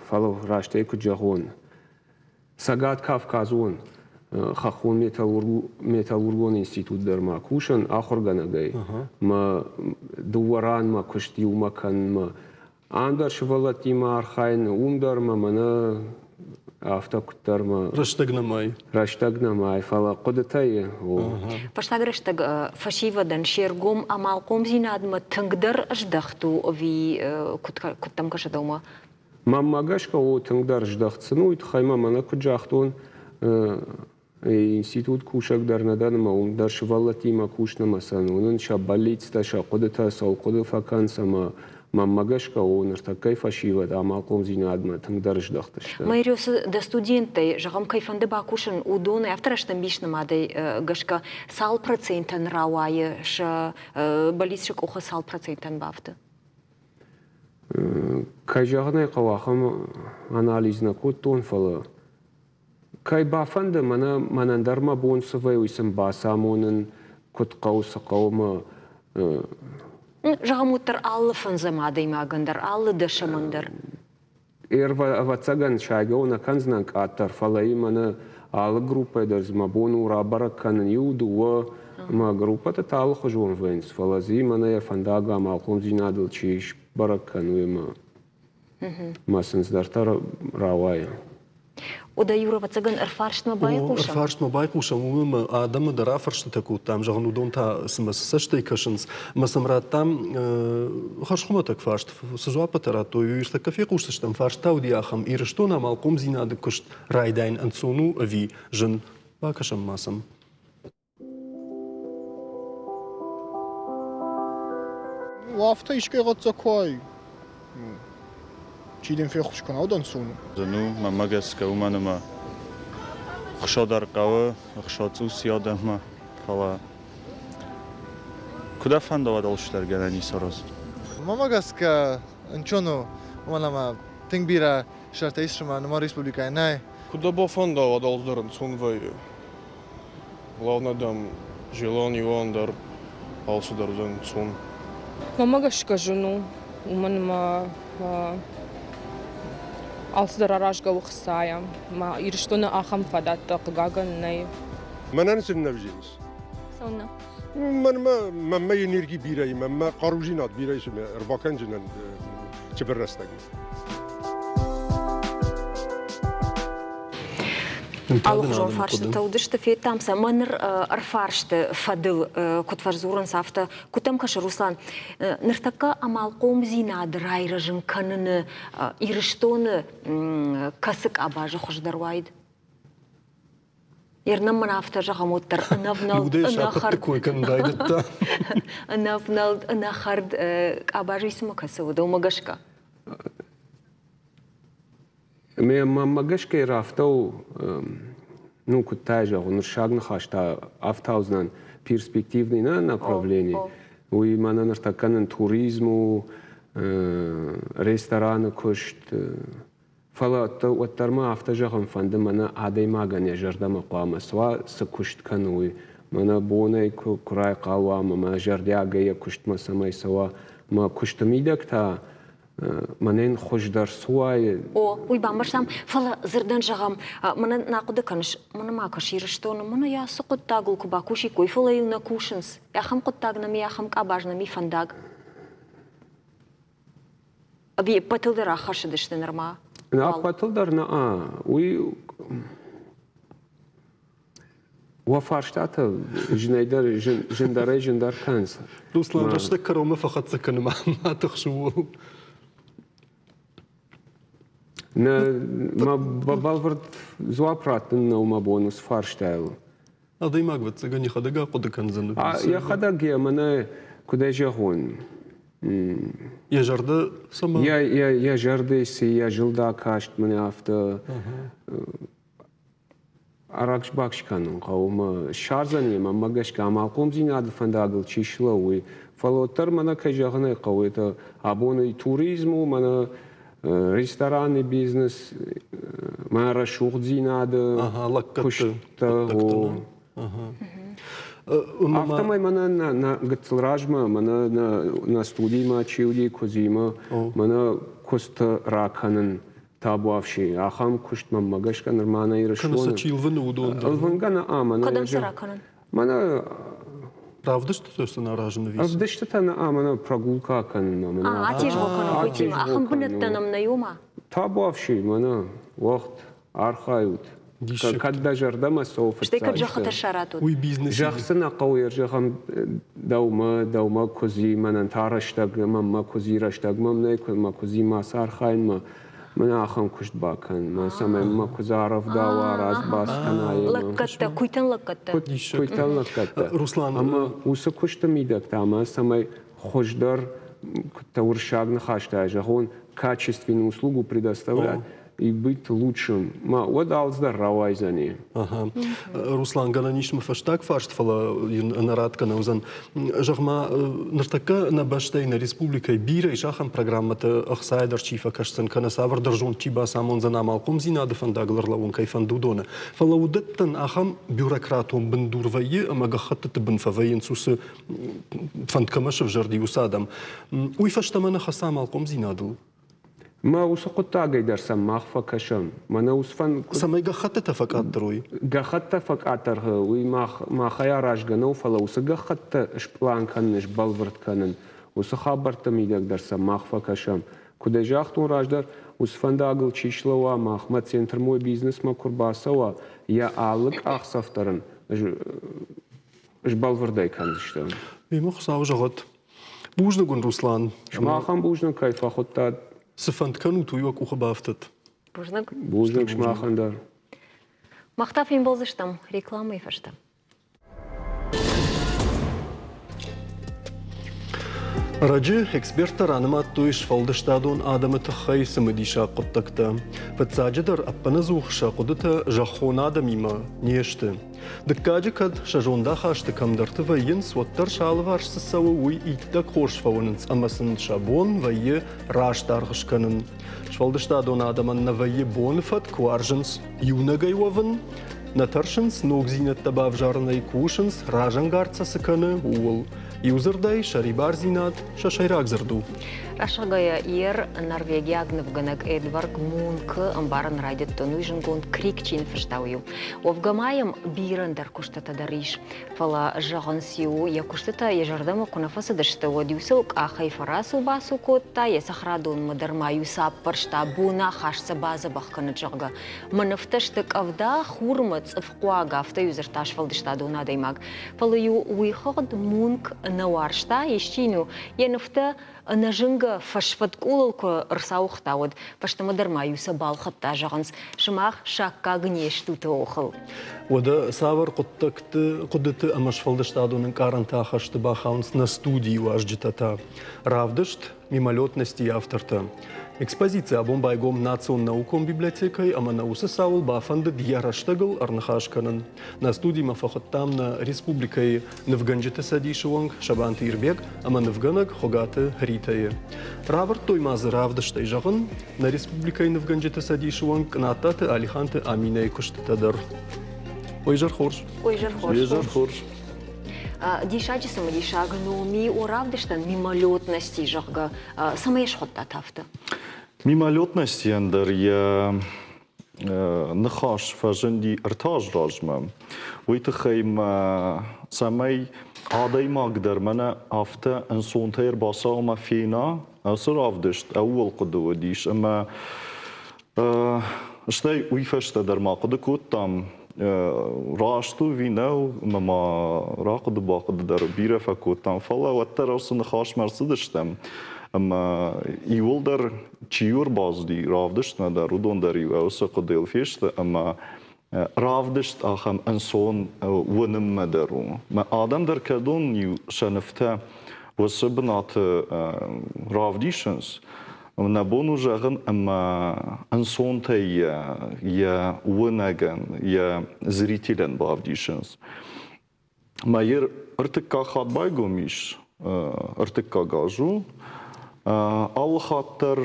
фӕлӕ растӕй куыд зӕгъон, Цӕгат Кавказон хӕххон металлургон институт дӕр ма кусын ахуыргӕнӕгӕй. Мӕ дыууӕ ранмӕ куыст иумӕ кӕнынмӕ. Ам дӕр сывӕллӕттимӕ архайын, уым дӕр мӕ мӕнӕ афтӕ куыддӕр мӕ... Рӕстӕг нӕмай. Рӕстӕг нӕмай, фӕлӕ хъуыдытӕй о. Фӕстаг рӕстӕг фӕсивӕдӕн се ргом амалхъомдзинадмӕ тынгдӕр здӕхт у ӕви куыд дӕм кӕсы дӕумӕ? Мӕнмӕ гӕсгӕ у тынгдӕр здӕхт сын уый тыххӕй ма мӕнӕ куыд загътон, институт кусӕг дӕр нӕ дӕн ӕмӕ уым дӕр сывӕллӕттимӕ кусын ӕмӕ сӕ уынын сӕ бӕллицтӕ, сӕ хъуыдытӕ, цӕуыл хъуыды фӕкӕнынц ӕмӕ мӕнмӕ гӕсгӕ у ныртӕккӕйы фӕсивӕд амалхъомдзинадмӕ тынгдӕр здӕхт сты. Майрёсы дӕ студенттӕй, зӕгъӕм, кӕй фӕнды бакусын, уыдонӕй афтӕ рӕстӕмбис нымадӕй гӕсгӕ цал процентӕн рауайы сӕ бӕллиц сӕ къухы цал процентӕн бафты? Кӕй зӕгъын ӕй хъӕуы, ахӕм анализ нӕ кодтон, фӕлӕ кӕй бафӕнды, мӕнӕ мӕнӕн дӕр мӕ бон цы вӕййы, уый сын бацамонын, куыд хъӕуы, цы хъӕуы мӕ. Зӕгъӕм, уӕддӕр алы фӕндзӕм адӕймагӕн дӕр, алы дӕсӕмӕн дӕр. Ӕвӕццӕгӕн, сайгӕ нӕ кӕндзынӕн къаддӕр, фӕлӕ мӕнӕ алы группӕйы дӕр мӕ бон у рабӕрӕг кӕнын иу, дыууӕ ӕмӕ группӕтӕ та алыхуызон вӕййынц, фӕлӕ дзы мӕнӕ йӕ фӕндаг амалхъомдзинадыл чи сбӕрӕг кӕны, уый мӕ сын цыдӕртӕ рауайы. Ода Юра, ӕвӕццӕгӕн, ӕрфарстмӕ байхъусӕм? Ӕрфарстмӕ байхъусӕм, уымӕн ӕмӕ адӕмы дӕр афӕрстытӕ кодтам, зӕгъын, уыдон та цымӕ цы цӕстӕй кӕсынц. Ӕмӕ сӕм радтам хӕрзхуымӕтӕг фарст. Цы дзуаппытӕ радтой, уый ӕртӕккӕ фехъусдзыстӕм. Фарст та уыди ахӕм: Ирыстоны амалхъомдзинады куыст райдайын ӕнцон у ӕви зын? Бакӕсӕм ма сӕм. Афтӕ искӕй хӕццӕ куы уай, чи дын феххуыс кӕна, уыдон цы у? Зын у, мӕнмӕ гӕсгӕ, уымӕн ӕмӕ ӕхца дӕр хъӕуы, ӕхца цъус и адӕммӕ, фӕлӕ куыд ӕфӕнда, уӕд алцыдӕр гӕнӕн ис аразын. Мӕнмӕ гӕсгӕ ӕнцон у, уымӕн ӕмӕ тынг бирӕ сӕртӕ ис ӕмӕ нырма республикӕйы нӕй. Куыд дӕ бафӕнда, уӕд алцыдӕр ӕнцон вӕййы. Главное, дам, желание иуӕн дӕр алцыдӕр уыдзӕн ӕнцон. Мӕнмӕ гӕсгӕ зын у, уымӕн ӕмӕ алцыдӕр аразгӕ у хцайӕ. Мӕ Ирыстоны ахӕм фадӕттӕ, хъыгагӕн, нӕй. Мӕнӕн сын нӕ взинц. Цӕуылнӕ? Мӕнмӕ, мӕнмӕ энерги бирӕ и, мӕнмӕ хъарудзинад бирӕ ис, ӕрбакӕнджынӕн цыбыр рӕстӕгмӕ. Алыхуызон фарстытӕ уыдысты, федтам сӕ. Мӕ ныр ӕрфарсты фӕдыл куыд фӕдзурынц, афтӕ куыд дӕм кӕсы, Руслан, ныртӕккӕ амалхъомдзинад райрӕзын кӕныны Ирыстоны кӕцы къабазы хуыздӕр уаид? Ернӕм мын афтӕ зӕгъӕм, уӕддӕр ӕнӕвнӕлд, ӕнӕхӕрд кой кӕнын райдыдта. Ӕнӕвнӕлд, ӕнӕхӕрд къабазы исмӕ кӕцы уыд, уымӕ гӕсгӕ. Мӕнмӕ гӕсгӕ рафтау, ну, куыд та зӕгъон, уырыссаг ныхас та ӕфтаудзынӕн перспективный на направление. Уый мӕнӕ ныртӕккӕ нын туризм у, рестораны куыст, фӕлӕ уӕддӕр ма афтӕ зӕгъын фӕнды, мӕнӕ адӕймагӕн йӕ зӕрдӕмӕ хъуамӕ суа, цы куыст кӕны, уый. Мӕнӕ бонӕй куы райхъал уа ӕмӕ мӕ зӕрдиагӕй йӕ куыстмӕ цӕмӕй цӕуа, мӕ куысты мидӕг та. Мӕнӕн хуыздӕр цы уайы. О, уый бамбӕрстам, фӕлӕ дзырдӕн зӕгъӕм, мӕнӕ нӕ хъуыды кӕныс, мӕнӕ ма кӕс Ирыстоны, мӕнӕ йӕ ацы хъуыддагыл куы бакусиккой, фӕлӕ йыл нӕ кусынц. Ахӕм хъуыддаг нӕм и, ахӕм къабаз нӕм и фӕндаг. Ӕви ӕппӕтыл дӕр аххӕссыдысты нырма? Ӕппӕтыл дӕр нӕ. Уый Уӕ фарстатӕ зынӕйдӕр зындӕрӕй зындӕр кӕнынц. Руслан, рӕстӕг кӕронмӕ фӕхӕццӕ кӕны ма тыхсы ууыл. Нӕ, мӕ бӕлвырд дзуапп раттын нӕу мӕ бон уыцы фарстайыл. Адӕймаг, ӕвӕццӕгӕн, йӕхӕдӕг ахъуыды кӕндзӕн. Йӕхӕдӕг йӕ мӕнӕ, куыд ӕй зӕгъон, Йӕ зӕрдӕ цӕмӕ? Йӕ зӕрдӕ цы, йӕ зылд акаст мын афтӕ Аракс-бакс кӕнын хъӕуы мӕ ссардзӕн йе мӕнмӕ гӕсгӕ амалхъомдзинады фӕндагыл чи слӕууы, фӕлӕ уӕддӕр мӕнӕ кӕй зӕгъын ӕй хъӕуы, это абоны туризм у, мӕнӕ рестораны бизнес, мӕ рӕсугъддзинады куысттӕ. Афтӕмӕй мӕнӕ нӕ гыццыл размӕ, мӕнӕ нӕ студимӕ чи уыди, куыдзимӕ, мӕнӕ куысты ракӕнын табуафси, ахӕм куыст мӕнмӕ гӕсгӕ нырма нӕ Ирыстоны. Кӕнӕ сӕ чи лвыны, уыдон дӕр. Лвынгӕ нӕ ӕмӕ нӕ. Кӕдӕм сӕ ракӕнын? Мӕнӕ Равдыстытӕ сын аразын ӕви? Ӕвдыстытӕ нӕ ӕмӕ нӕ прогулка кӕнын мӕнӕ. Атезгъо кӕнын куыйтимӕ. Ахӕм бынӕттӕ нӕм нӕй ома? Табуафси, мӕнӕ, уӕгъд, архайут. Кӕд дӕ зӕрдӕмӕ цӕуы фыццаг. Стӕй кӕд зӕххытӕ ссарат Уый бизнес. Зӕхх цы нӕ хъӕуы, зӕгъӕм, дӕумӕ, дӕумӕ куыдзи, мӕнӕн та рӕстӕг, мӕнмӕ куыдзи рӕстӕг мӕм нӕй, мӕ куыдзи ма архайынмӕ. Мӕн ахӕм куыст бакӕн, мӕ цӕмӕй мӕ куыдз арӕвдауа, разбас кӕна. Лӕггӕдтӕ, куыйтӕн лӕггӕдтӕ. Куыйтӕн лӕггӕдтӕ. Руслан. Ӕмӕ уыцы куысты мидӕг та мӕ цӕмӕй хуыздӕр, куыдтӕ уырыссаг ныхӕстӕ зӕгъон, качественную услугу предоставлять, и быть лучшим. Ма уӕд алцыдӕр рауайдзӕни. Ага. Руслан, гӕнӕн ис мӕ фӕстаг фарст, фӕлӕ йын ӕнӕрадгӕ нӕ уыдзӕн. Зӕгъ-ма, ныртӕккӕ нӕ бӕстӕйы, нӕ республикӕйы бирӕ ис ахӕм программӕтӕ, ӕхцайӕ дӕр чи фӕкӕсдзӕн, кӕнӕ цавӕрдӕр зонд чи бацамондзӕн амалхъомдзинады фӕндагыл ӕрлӕууын кӕй фӕнды, уыдоны. Фӕлӕ уыдӕттӕн ахӕм бюрократон бындур вӕййы ӕмӕ гӕххӕттыты бын фӕвӕййынц уыцы фӕнд кӕмӕ сӕвзӕрди, уыцы адӕм. Уый фӕстӕмӕ нӕ хӕцы амалхъомдзинадыл. Мӕ уыцы хъуыддагӕй дӕр сӕм мах фӕкӕсӕм. Мӕнӕ уыцы фӕн... Цӕмӕй гӕххӕттытӕ фӕкъаддӕр уой? Гӕххӕттӕ фӕкъаддӕр, уый мах, махӕй аразгӕ нӕу, фӕлӕ уыцы гӕххӕттӕ спълан кӕнын, сбӕлвырд кӕнын, уыцы хабӕртты мидӕг дӕр сӕм мах фӕкӕсӕм. Куыд ӕй загътон раздӕр, уыцы фӕндагыл чи слӕууа, махмӕ центр Мой бизнес-мӕ куы рбацӕуа, йӕ алы къахдзӕф дӕр ын сбӕлвырдӕй кӕндзыстӕм. Мемӕ Хуыцау зӕгъӕд. Бузныг уын, Руслан. Сымахӕн бузныг, кӕй фӕхуыдтат. Цы фӕнд кӕнут, уый уӕ къухы бафтыд. Бузныг. Бузныг сымахӕн дӕр. Мах та фембӕлдзыстӕм рекламӕйы фӕстӕ. Ӕрӕджы эксперттӕ ранымадтой сфӕлдыстадон адӕмы тыххӕй цымыдисаг хъуыддӕгтӕ. Фыццаджыдӕр ӕппынӕдзух сӕ хъуыдытӕ зӕххон адӕмимӕ не сты. Дыккаджы кӕд сӕ зондахасты кӕмдӕрты вӕййынц, уӕддӕр сӕ алыварс цы цӕуы, уый иттӕг хорз фӕуынынц ӕмӕ сын сӕ бон вӕййы раст аргъ скӕнын. Сфӕлдыстадон адӕмӕн нӕ вӕййы боны фӕтк, уарзынц иунӕгӕй уӕвын, нӕ тӕрсынц ногдзинӕдтӕ бавзарынӕй, кусынц, разӕнгард сӕ цы кӕны, ууыл. Иудзырдӕй, сӕрибардзинад сӕ сӕйраг дзырд у. Рӕсугъдӕй ер норвегиаг нывгӕнӕг Эдвард Мункы ӕмбарын райдыдтон, уый зындгонд Крик чи ныффыста, уый. Уӕвгӕ ма йӕм бирӕ ӕндӕр куыстытӕ дӕр ис. Фӕлӕ, зӕгъынц-иу, йӕ куыстытӕ йӕ зӕрдӕмӕ куы нӕ фӕцыдысты, уӕд-иу сыл къахӕй фӕрацу-бацу кодта, йӕ цӕхӕрадонмӕ дӕр ма-иу сӕ аппӕрста, бонахаст сӕ бадзӕбӕх кӕнӕд, зӕгъгӕ. Мӕ нывтӕ сты къӕвда, хурмӕ, цъыфхъуаг, афтӕ-иу дзырдта сфӕлдыстадон адӕймаг. Фӕлӕ-иу уый хыгъд Мунк нӕ уарзта, исчи-иу йӕ нывтӕ ӕнӕзынгӕ фӕсфӕд къулыл куы ӕрцауыгъта, уӕд фӕстӕмӕ дӕр ма-иу сӕ балхӕдта, зӕгъынц, сымах саккаг не стут охыл. Уӕдӕ цавӕр хъуыддӕгты, хъуыдыты ӕмӕ сфӕлдыстадон ӕнкъарӕнты ахӕсты бахауынц нӕ студийы уазджытӕ та? Равдыст «Мимолетности» автортӕ. Экспозици абон байгом национ наукон библиотекӕйы ӕмӕ нӕ уыцы цауыл бафӕндыд йӕ рӕстӕгыл ӕрныхас кӕнын. Нӕ студимӕ фӕхуыдтам нӕ республикӕйы нывгӕнджыты цӕдисы уӕнг Сабанты Ирбег ӕмӕ нывгӕнӕг Хуыгаты Ритӕйы. Равӕрдтой ма дзы равдыстӕй зӕгъын, нӕ республикӕйы нывгӕнджыты цӕдисы уӕнг Кънаттаты Алиханты Аминӕйы куыстытӕ дӕр. Ой, изӕр хорз. Ой, изӕр хорз. Изӕр хорз. Диссаджы цымыдисаг номи о равдыстӕн мимолетности, зӕгъгӕ, цӕмӕй схуыдтат афтӕ? Мимолетностийӕн дӕр йӕ ныхас фӕзынди ӕртӕ азы размӕ. Уый тыххӕй мӕ цӕмӕй адӕймаг дӕр мӕнӕ афтӕ ӕнцонтӕй ӕрбацӕуа ӕмӕ фена, ацы равдыст ӕууыл хъуыды уыдис ӕмӕ стӕй уый фӕстӕ дӕр ма хъуыды кодтам, раст у ӕви нӕу, ӕмӕ ма рахъуыды-бахъуыды дӕр бирӕ фӕкодтам, фӕлӕ уӕддӕр уыцы ныхасмӕ ӕрцыдыстӕм ӕмӕ иууылдӕр чи-иу ӕрбацыди равдыстмӕ дӕр, уыдон дӕр-иу уыцы хъуыдыйыл фесты ӕмӕ равдыст ахӕм ӕнцон уынынмӕ дӕр у. Мӕ адӕм дӕр кӕдон-иу сӕ нывтӕ уыцы бынаты равдисынц, нӕ бон у зӕгъын, ӕмӕ ӕнцонтӕй йӕ йӕ уынӕгӕн, йӕ зрителӕн бавдисынц. Мӕйы ӕртыккаг хатт байгом ис, ӕртыккаг аз у. Алы хатт дӕр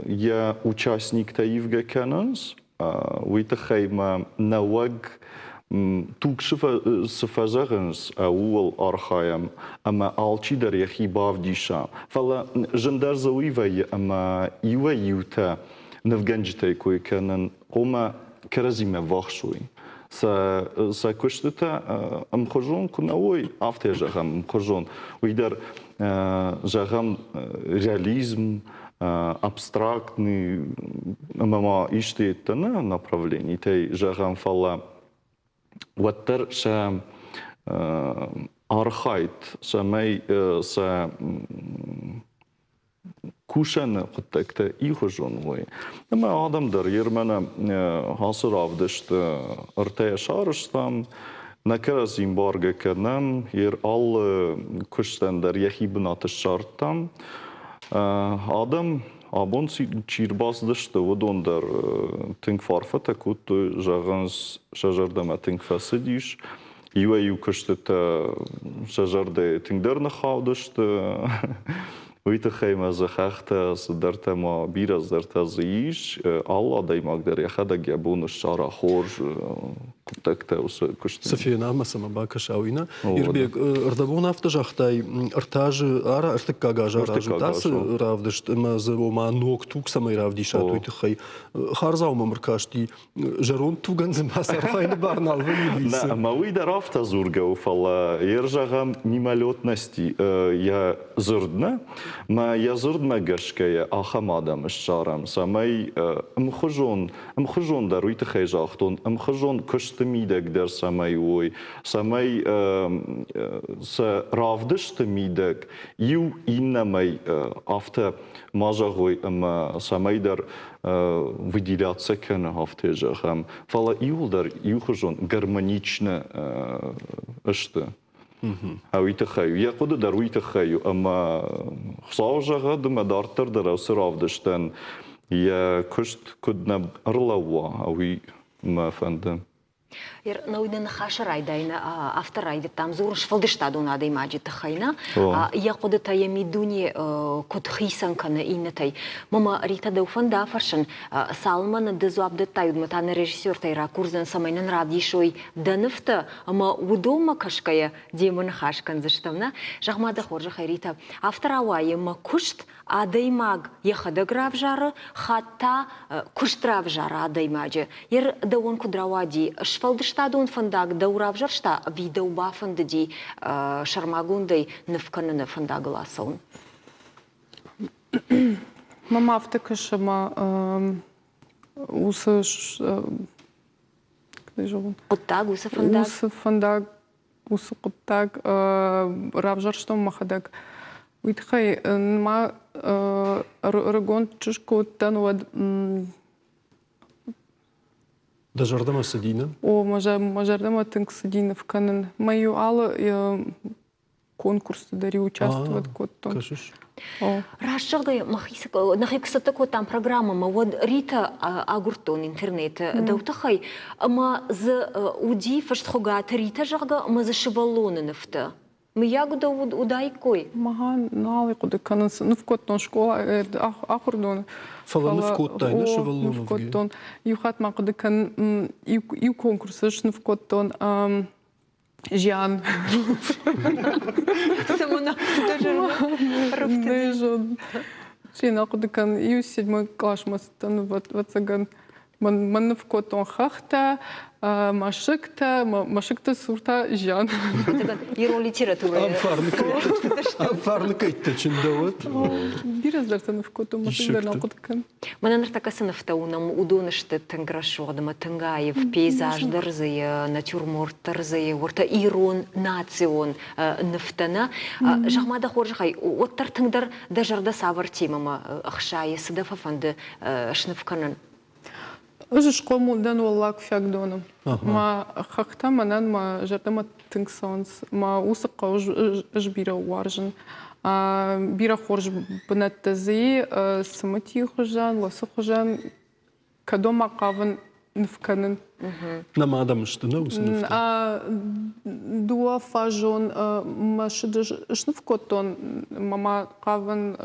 йӕ участниктӕ ивгӕ кӕнынц. Уый тыххӕй мӕ нӕуӕг туг цы фӕзӕгъынц, ууыл архайӕм ӕмӕ алчидӕр йӕхи бавдиса. Фӕлӕ зындӕр дзы уый вӕййы, ӕмӕ иуӕй-иутӕ нывгӕнджытӕй кой кӕнын хъуамӕ кӕрӕдзимӕ ввахс уой. Сӕ, сӕ куыстытӕ ӕмхуызон куы нӕ уой, афтӕ зӕгъӕм, ӕмхуызон, уый дӕр, зӕгъӕм, реализм, абстрактный ӕмӕ ма исты йедтӕ нӕ направленитӕй зӕгъӕм, фӕлӕ уӕддӕр сӕ архайд, цӕмӕй сӕ кусӕны хъуыддӕгтӕ ихуызон уой. Ӕмӕ адӕм дӕр Ермӕнӕ ацы равдыст ӕртӕйӕ сарӕзтам, нӕ кӕрӕдзи ӕмбаргӕ кӕнӕм, ер алы куыстӕн дӕр йӕхи бынат ссардтам. Адӕм абон чи рбацыдысты, уыдон дӕр тынг фӕарфӕтӕ кодтой, зӕгъынц, сӕ зӕрдӕмӕ тынг фӕцыдис. Иуӕй-иу куыстытӕ сӕ зӕрдӕйы тынгдӕр ныххаудысты. Уый тыххӕй мӕ дзы хӕхтӕ, цыдӕртӕ ма бирӕ цыдӕртӕ дзы ис. Алы адӕймаг дӕр йӕхӕдӕг йӕ бон ссара хорз хъуыддӕгтӕ уыцы куысты. Цы фена ӕмӕ цӕмӕ бакӕса, уый нӕ. Ирбег, ӕрдӕбон афтӕ загътай, ӕртӕ азы, ӕртыккаг аз аразут ацы равдыст ӕмӕ дзы ома ног туг цӕмӕй равдисат, уый тыххӕй. Хардзау мӕм ӕркасти, зӕронд тугӕн дзы ма сархайыны бар нал вӕййы. Нӕ, ӕмӕ уый дӕр афтӕ дзургӕ у, фӕлӕ йе рзӕгъӕм мимолетности йӕ дзырд нӕ, мӕ йӕ дзырдмӕ гӕсгӕйӕ ахӕм адӕм ссарӕм, цӕмӕй ӕмхуызон, ӕмхуызон дӕр уый тыххӕй загътон, ӕмхуызон куысты мидӕг дӕр цӕмӕй уой, цӕмӕй сӕ равдысты мидӕг иу иннӕмӕй афтӕ ма зӕгъой ӕмӕ цӕмӕйдӕр выделяться кӕны, афтӕ зӕгъӕм. Фӕлӕ иууылдӕр иухуызон гармонично сты. Уый тыххӕй йӕ хъуыды дӕр уый тыххӕй у, ӕмӕ Хуыцау зӕгъӕд ӕмӕ дарддӕр дӕр ацы равдыстӕн йӕ куыст куыд нӕ ӕрлӕууа, уый мӕ фӕнды. Нӕ ныхасы райдайӕны афтӕ райдыдтам дзурын сфӕлдыстадон адӕймаджы тыххӕй, нӕ? Йӕ хъуыдытӕ, йӕ миддуне куыд хицӕн кӕны иннӕтӕй. Мама, Рита, дӕу фӕнды афӕрсын, цалынмӕ нын ды дзуапп дӕттай, уӕдмӕ та нӕ режиссертӕй ракурдзӕн, цӕмӕй нын равдисой дӕ нывтӕ ӕмӕ уыдонмӕ кӕсгӕйӕ демӕ ныхас кӕндзыстӕм, нӕ? Зӕгъ-ма дӕ хорзӕхӕй, Рита, афтӕ рауайы мӕ куыст адӕймаг йӕхӕдӕг равзары, хатт та куыст равзары адӕймаджы. Ер дӕуӕн куыд рауади, сфӕлдыстадон фӕндаг дӕу равзӕрста ӕви дӕу бафӕндыди сӕрмагондӕй ныв кӕныны фӕндагыл ацӕуын? Мӕм афтӕ кӕсы, ӕмӕ уыцы хъуыддаг, уыцы фӕндаг? Уыцы фӕндаг уыцы хъуыддаг равзӕрстон мӕхӕдӕг. Уый тыххӕй ма ӕрыгон чызг куы уыдтӕн, уӕд Дӕ зӕрдӕмӕ цыди, нӕ? О, мӕ зӕрдӕмӕ тынг цыди ныв кӕнын. Мӕ-иу алы конкурсты дӕр-иу участвовать кодтон. Кӕсыс? Раст зӕгъгӕйӕ, мӕхи нӕхи куы цӕттӕ кодтам программӕмӕ, уӕд Рита агуырдтон интернеты дӕу тыххӕй, ӕмӕ дзы уыди фыст Хуыгаты Рита, зӕгъгӕ, ӕмӕ дзы сывӕллоны нывтӕ. Мыййаг дӕу уыдаиккой? Мӕхӕн нал хъуыды кӕнын, ныв кодтон скъола ахуырдоны. Фӕлӕ ныв кодтай, нӕ сывӕллоны Ныв кодтон. Иу хатт ма хъуыды кӕнын, иу конкурсы сныв кодтон. Зиан. Не зон. Чи нӕ хъуыды кӕн, иу седьмой къласмӕ цыдтӕн, ӕвӕццӕгӕн, мӕн ныв кодтон хӕхтӕ, мӕсыгтӕ, мӕсыгты цур та зиан. Ирон литературӕйы. Ӕмфарны кӕйттӕ чындӕуӕд. Бирӕ цыдӕртӕ ныв кодтон, мӕсыг дӕр нал хъуыды кӕн. Мӕнӕ ныртӕккӕ цы нывтӕ уынӕм, уыдон сты тынг рӕсугъд ӕмӕ тынг аив. Пейзаж дӕр дзы, натюрморт дӕр дзы, уӕртӕ ирон национ нывтӕ нӕ. Зӕгъ-ма дӕ хорзӕхӕй, уӕддӕр тынгдӕр дӕ зӕрдӕ цавӕр темӕмӕ ӕхсайы, цы дӕ фӕфӕнды сныв кӕнын? Ӕз схъомыл дӕн Уӕллаг Фиагдоны. Мӕ хӕхтӕ мӕнӕн мӕ зӕрдӕмӕ тынг цӕуынц. Мӕ уыцы хъӕу ӕз бирӕ уарзын. Бирӕ хорз бынӕттӕ дзы и, Цымытийы хуызӕн, Лосы хуызӕн. Кӕдон ма хъавын ныв кӕнын. Нӕ адӕм сты, нӕ уыцы нывтӕ? Дыууӕфазон мӕсыджы сныв кодтон, мӕ ма хъавын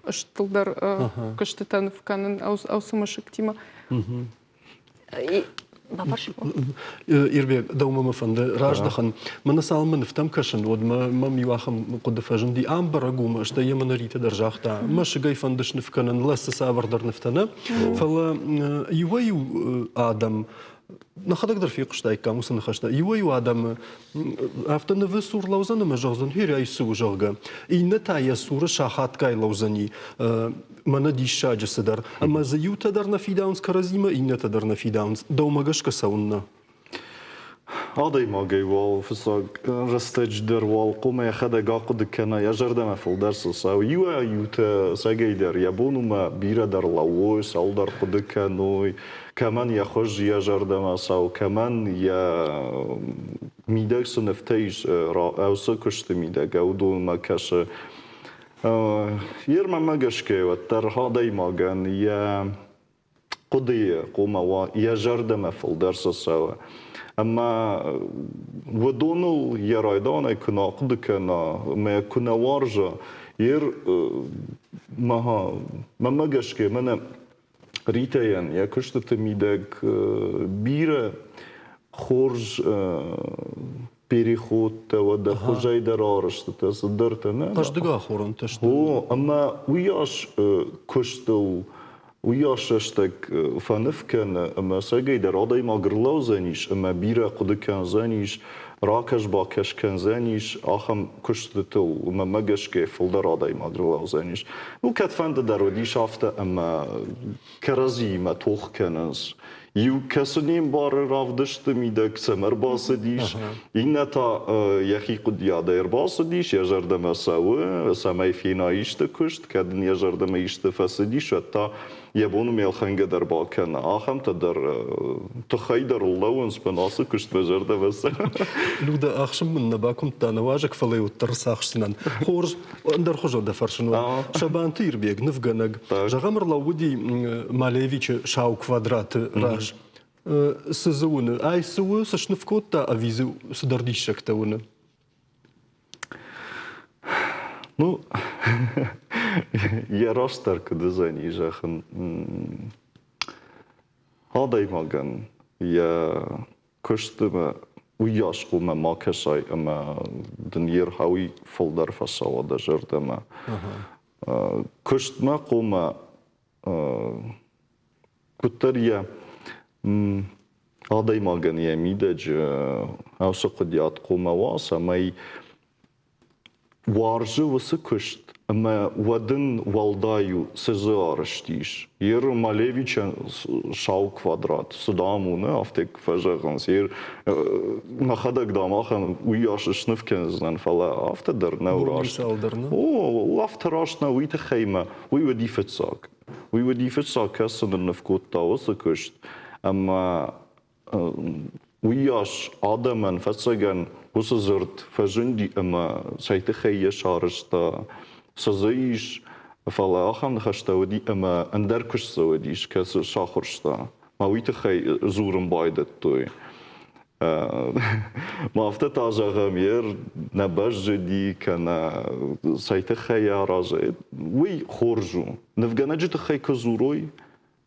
стылдӕр куыстытӕ ныв кӕнын ӕусы мӕсыгтимӕ. Ирбег, дӕумӕ мӕ фӕнды раздӕхын. Мӕнӕ цалынмӕ нывтӕм кӕсын, уӕдмӕ мӕм иу ахӕм хъуыды фӕзынди. Ам бӕрӕг у, стӕй йӕ мӕнӕ Ритӕ дӕр загъта, мӕсыгӕй фӕнды сныв кӕнын, лӕсы цавӕрдӕр нывтӕ нӕ, фӕлӕ иуӕй-иу адӕм нӕхӕдӕг дӕр фехъуыстаиккам уыцы ныхӕстӕ. Иуӕй-иу адӕмы афтӕ нывы цур лӕудзӕн ӕмӕ зӕгъдзӕн, хирӕй цы у, зӕгъгӕ. Иннӕ та йӕ цуры сахатгай лӕудзӕни, мӕнӕ диссаджы цыдӕр. Ӕмӕ дзы иутӕ дӕр нӕ фидауынц кӕрӕдзимӕ, иннӕтӕ дӕр нӕ фидауынц. Дӕумӕ гӕсгӕ цӕуыннӕ? Адӕймагӕй уал фыццаг рӕстӕджы дӕр уал хъуамӕ йӕхӕдӕг ахъуыды кӕна, йӕ зӕрдӕмӕ фылдӕр цы цӕуы. Иуӕй-иутӕ цӕгӕйдӕр йӕ бон уымӕ бирӕ дӕр лӕууой, цӕуылдӕр хъуыды кӕной, кӕмӕн йӕ хуыз йӕ зӕрдӕмӕ цӕуы, кӕмӕн йӕ мидӕг цы нывтӕ ис, уыцы куысты мидӕг, уыдонмӕ кӕсы. Йе рмӕмӕ гӕсгӕ уӕддӕр адӕймагӕн йӕ хъуыдыйы хъуамӕ уа, йӕ зӕрдӕмӕ фылдӕр цы цӕуы. Ӕмӕ уыдоныл йӕ райдауӕнӕй куы нӕ ахъуыды кӕна ӕмӕ куы нӕ уарза, йе мӕнмӕ гӕсгӕ мӕнӕ Ритӕйӕн йӕ куыстыты мидӕг бирӕ хорз переходтӕ, уӕдӕ хуызӕй дӕр арӕзтытӕ, цыдӕртӕ. Нӕ? Хъӕздыг ахорӕнтӕ сты. О, ӕмӕ уыйас куыстыл, уыйас рӕстӕг фӕныв кӕны, ӕмӕ ӕцӕгӕйдӕр адӕймаг ӕрлӕудзӕнис ӕмӕ бирӕ хъуыды кӕндзӕнис, ракӕс-бакӕс кӕндзӕнис ахӕм куыстытыл, уымӕ гӕсгӕ фылдӕр адӕймаг ӕрлӕудзӕнис. Ну, кӕдфӕнды дӕр уыдис афтӕ, ӕмӕ кӕрӕдзиимӕ тох кӕнынц. Иу кӕцы не мбары равдысты мидӕг цӕмӕ ӕрбацыдис, иннӕ та йӕхи хъуыдыйадӕй ӕрбацыдис, йӕ зӕрдӕмӕ цӕуы, цӕмӕй фена исты куыст, кӕд ын йӕ зӕрдӕмӕ исты фӕцыдис, уӕд та йӕ бон ме лхӕнгӕ дӕр бакӕна. Ахӕмтӕ дӕр тыххӕй дӕр лӕууынц, мӕн ацы куыстмӕ зӕрдӕмӕ цӕуы. Людӕ, ӕхсын мын нӕ бакуымдта нӕ уазӕг, фӕлӕ уӕддӕр цахсдзынӕн. Хорз, ӕндӕрхуызон дӕ фӕрсын уӕд. Сабанты Ирбег, нывгӕнӕг, зӕгъӕм, ӕрлӕууыди Малевичы сау квадраты раз. Цы дзы уыны? Ай цы у, цы сныв кодта, ӕви дзы цыдӕр диссӕгтӕ уыны? Ну, йӕ растдӕр куыд уыдзӕни, зӕгъын, адӕймагӕн йӕ куыстмӕ уыйас хъуамӕ ма кӕсай ӕмӕ дын йе рхауи фылдӕр фӕцӕуа дӕ зӕрдӕмӕ. Куыстмӕ хъуамӕ куыддӕр йӕ адӕймагӕн йӕ мидӕджы ацы хъуыдиат хъуамӕ уа, цӕмӕй уарзы уыцы куыст ӕмӕ уӕд ын уӕлдай у, цы дзы арӕзт ис. Ер Малевичӕн сау квадрат, цы дам у, нӕ, афтӕ куы фӕзӕгъынц. Ер мӕхӕдӕг дам ахӕм уыйас сныв кӕндзынӕн, фӕлӕ афтӕ дӕр нӕу раст. О, афтӕ раст нӕу, уый тыххӕй мӕ уый уыди фыццаг. Уый уыди фыццаг, кӕцы нын ныв кодта уыцы куыст. Ӕмӕ уыйас адӕмӕн, фӕцӕгӕн, уыцы дзырд фӕзынди ӕмӕ цӕй тыххӕй йӕ сарӕзта, цы дзы ис, фӕлӕ ахӕм ныхӕстӕ уыди ӕмӕ ӕндӕр куыст дзы уыдис, кӕцы сахуырста. Мӕ уый тыххӕй дзурын байдыдтой. Ма афтӕ та зӕгъӕм, ер нӕ бӕззыди, кӕнӕ цӕй тыххӕй аразы, уый хорз у. Нывгӕнӕджы тыххӕй куы дзурой,